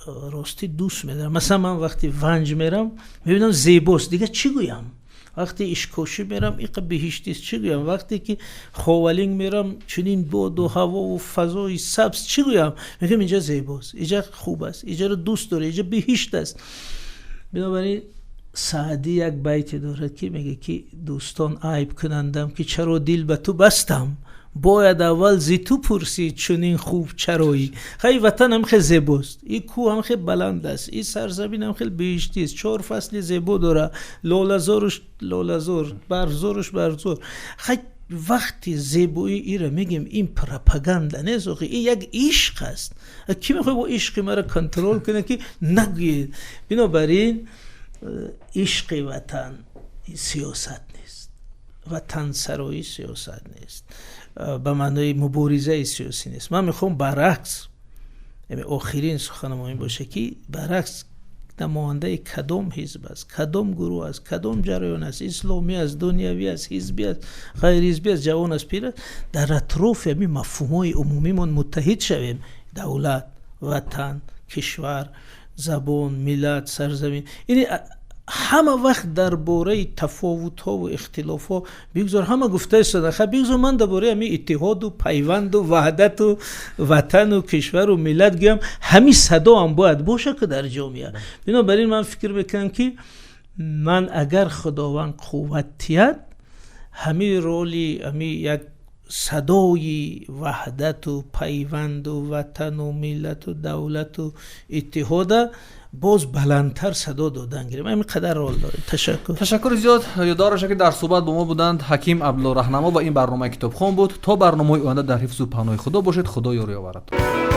ростӣ дӯст медорам. Масалан, ман вақте Ванҷ мерам, мебинам зебост, дигар чӣ гӯям? Вақте Ишкошӣ мерам, иқа биҳиштист, чӣ гӯям? Вақте ки Ховалинг мерам, чунин боду ҳавову фазои сабз, чӣ гӯям? Мегӯям, инҷа зебост, инҷа хуб аст, инҷаро дӯст дорем, инҷа биҳишт аст. Бинобар ин Саъдӣ як байте дорад, ки мегӯяд, ки дӯстон айб кунандам, ки чаро дил ба ту бастам, бояд аввал зи ту пурсид, чунин хуб чароӣ. Хай, ватан ҳам хел зебост, и кӯҳ ҳам хел баланд аст, и сарзамин ҳам хел биҳиштист, чор фасли зебо дора, лолазоруш лолазор, барфзоруш барфзор. Хай, вақти зебоӣ ира мегем, ин пропаганда нест, охи, ин як ишқ аст. Кӣ мехоҳад бо ишқи маро контрол кунад, ки нагӯед? Бинобар ин ишқи ватан сиёсат нест, ватансароӣ сиёсат нест, ба маънои муборизаи сиёсӣ нест. Ман мехоҳам баръакс, охирин суханам ин боша, ки баръакс, намояндаи кадом ҳизб аст, кадом гурӯҳ аст, кадом ҷараён аст, исломӣ аст, дунявӣ аст, ҳизбӣ аст, ғайрҳизбӣ аст, ҷавон аст, пир аст, дар атрофи ҳамин мафҳумҳои умумимон муттаҳид шавем: давлат, ватан, кишвар, забон, миллат, сарзамин. Ини ҳама вақт дар бораи тафовутҳову ихтилофҳо бигзор ҳама гуфта истодан, ха, бигзор ман дар бораи ҳамин иттиҳоду пайванду ваҳдату ватану кишвару миллат гӯям. Ҳамин садоам бояд боша, ки дар ҷомеа. Бинобар ин ман фикр мекунам, ки ман, агар Худованд қувват диҳад, ҳамин роли ҳамин як садои ваҳдату пайванду ватану миллату давлату иттиҳода боз баландтар садо додан гирем. Ҳамин қадар рол дорем. Ташаккур. Ташаккури зиёд. Ёдовар бошед, ки дар суҳбат бо мо буданд Ҳаким Абдулло Раҳнамо ва ин барномаи Китобхон буд. То барномаҳои оянда дар ҳифзу паноҳи Худо бошед. Худо ёру ёваратон.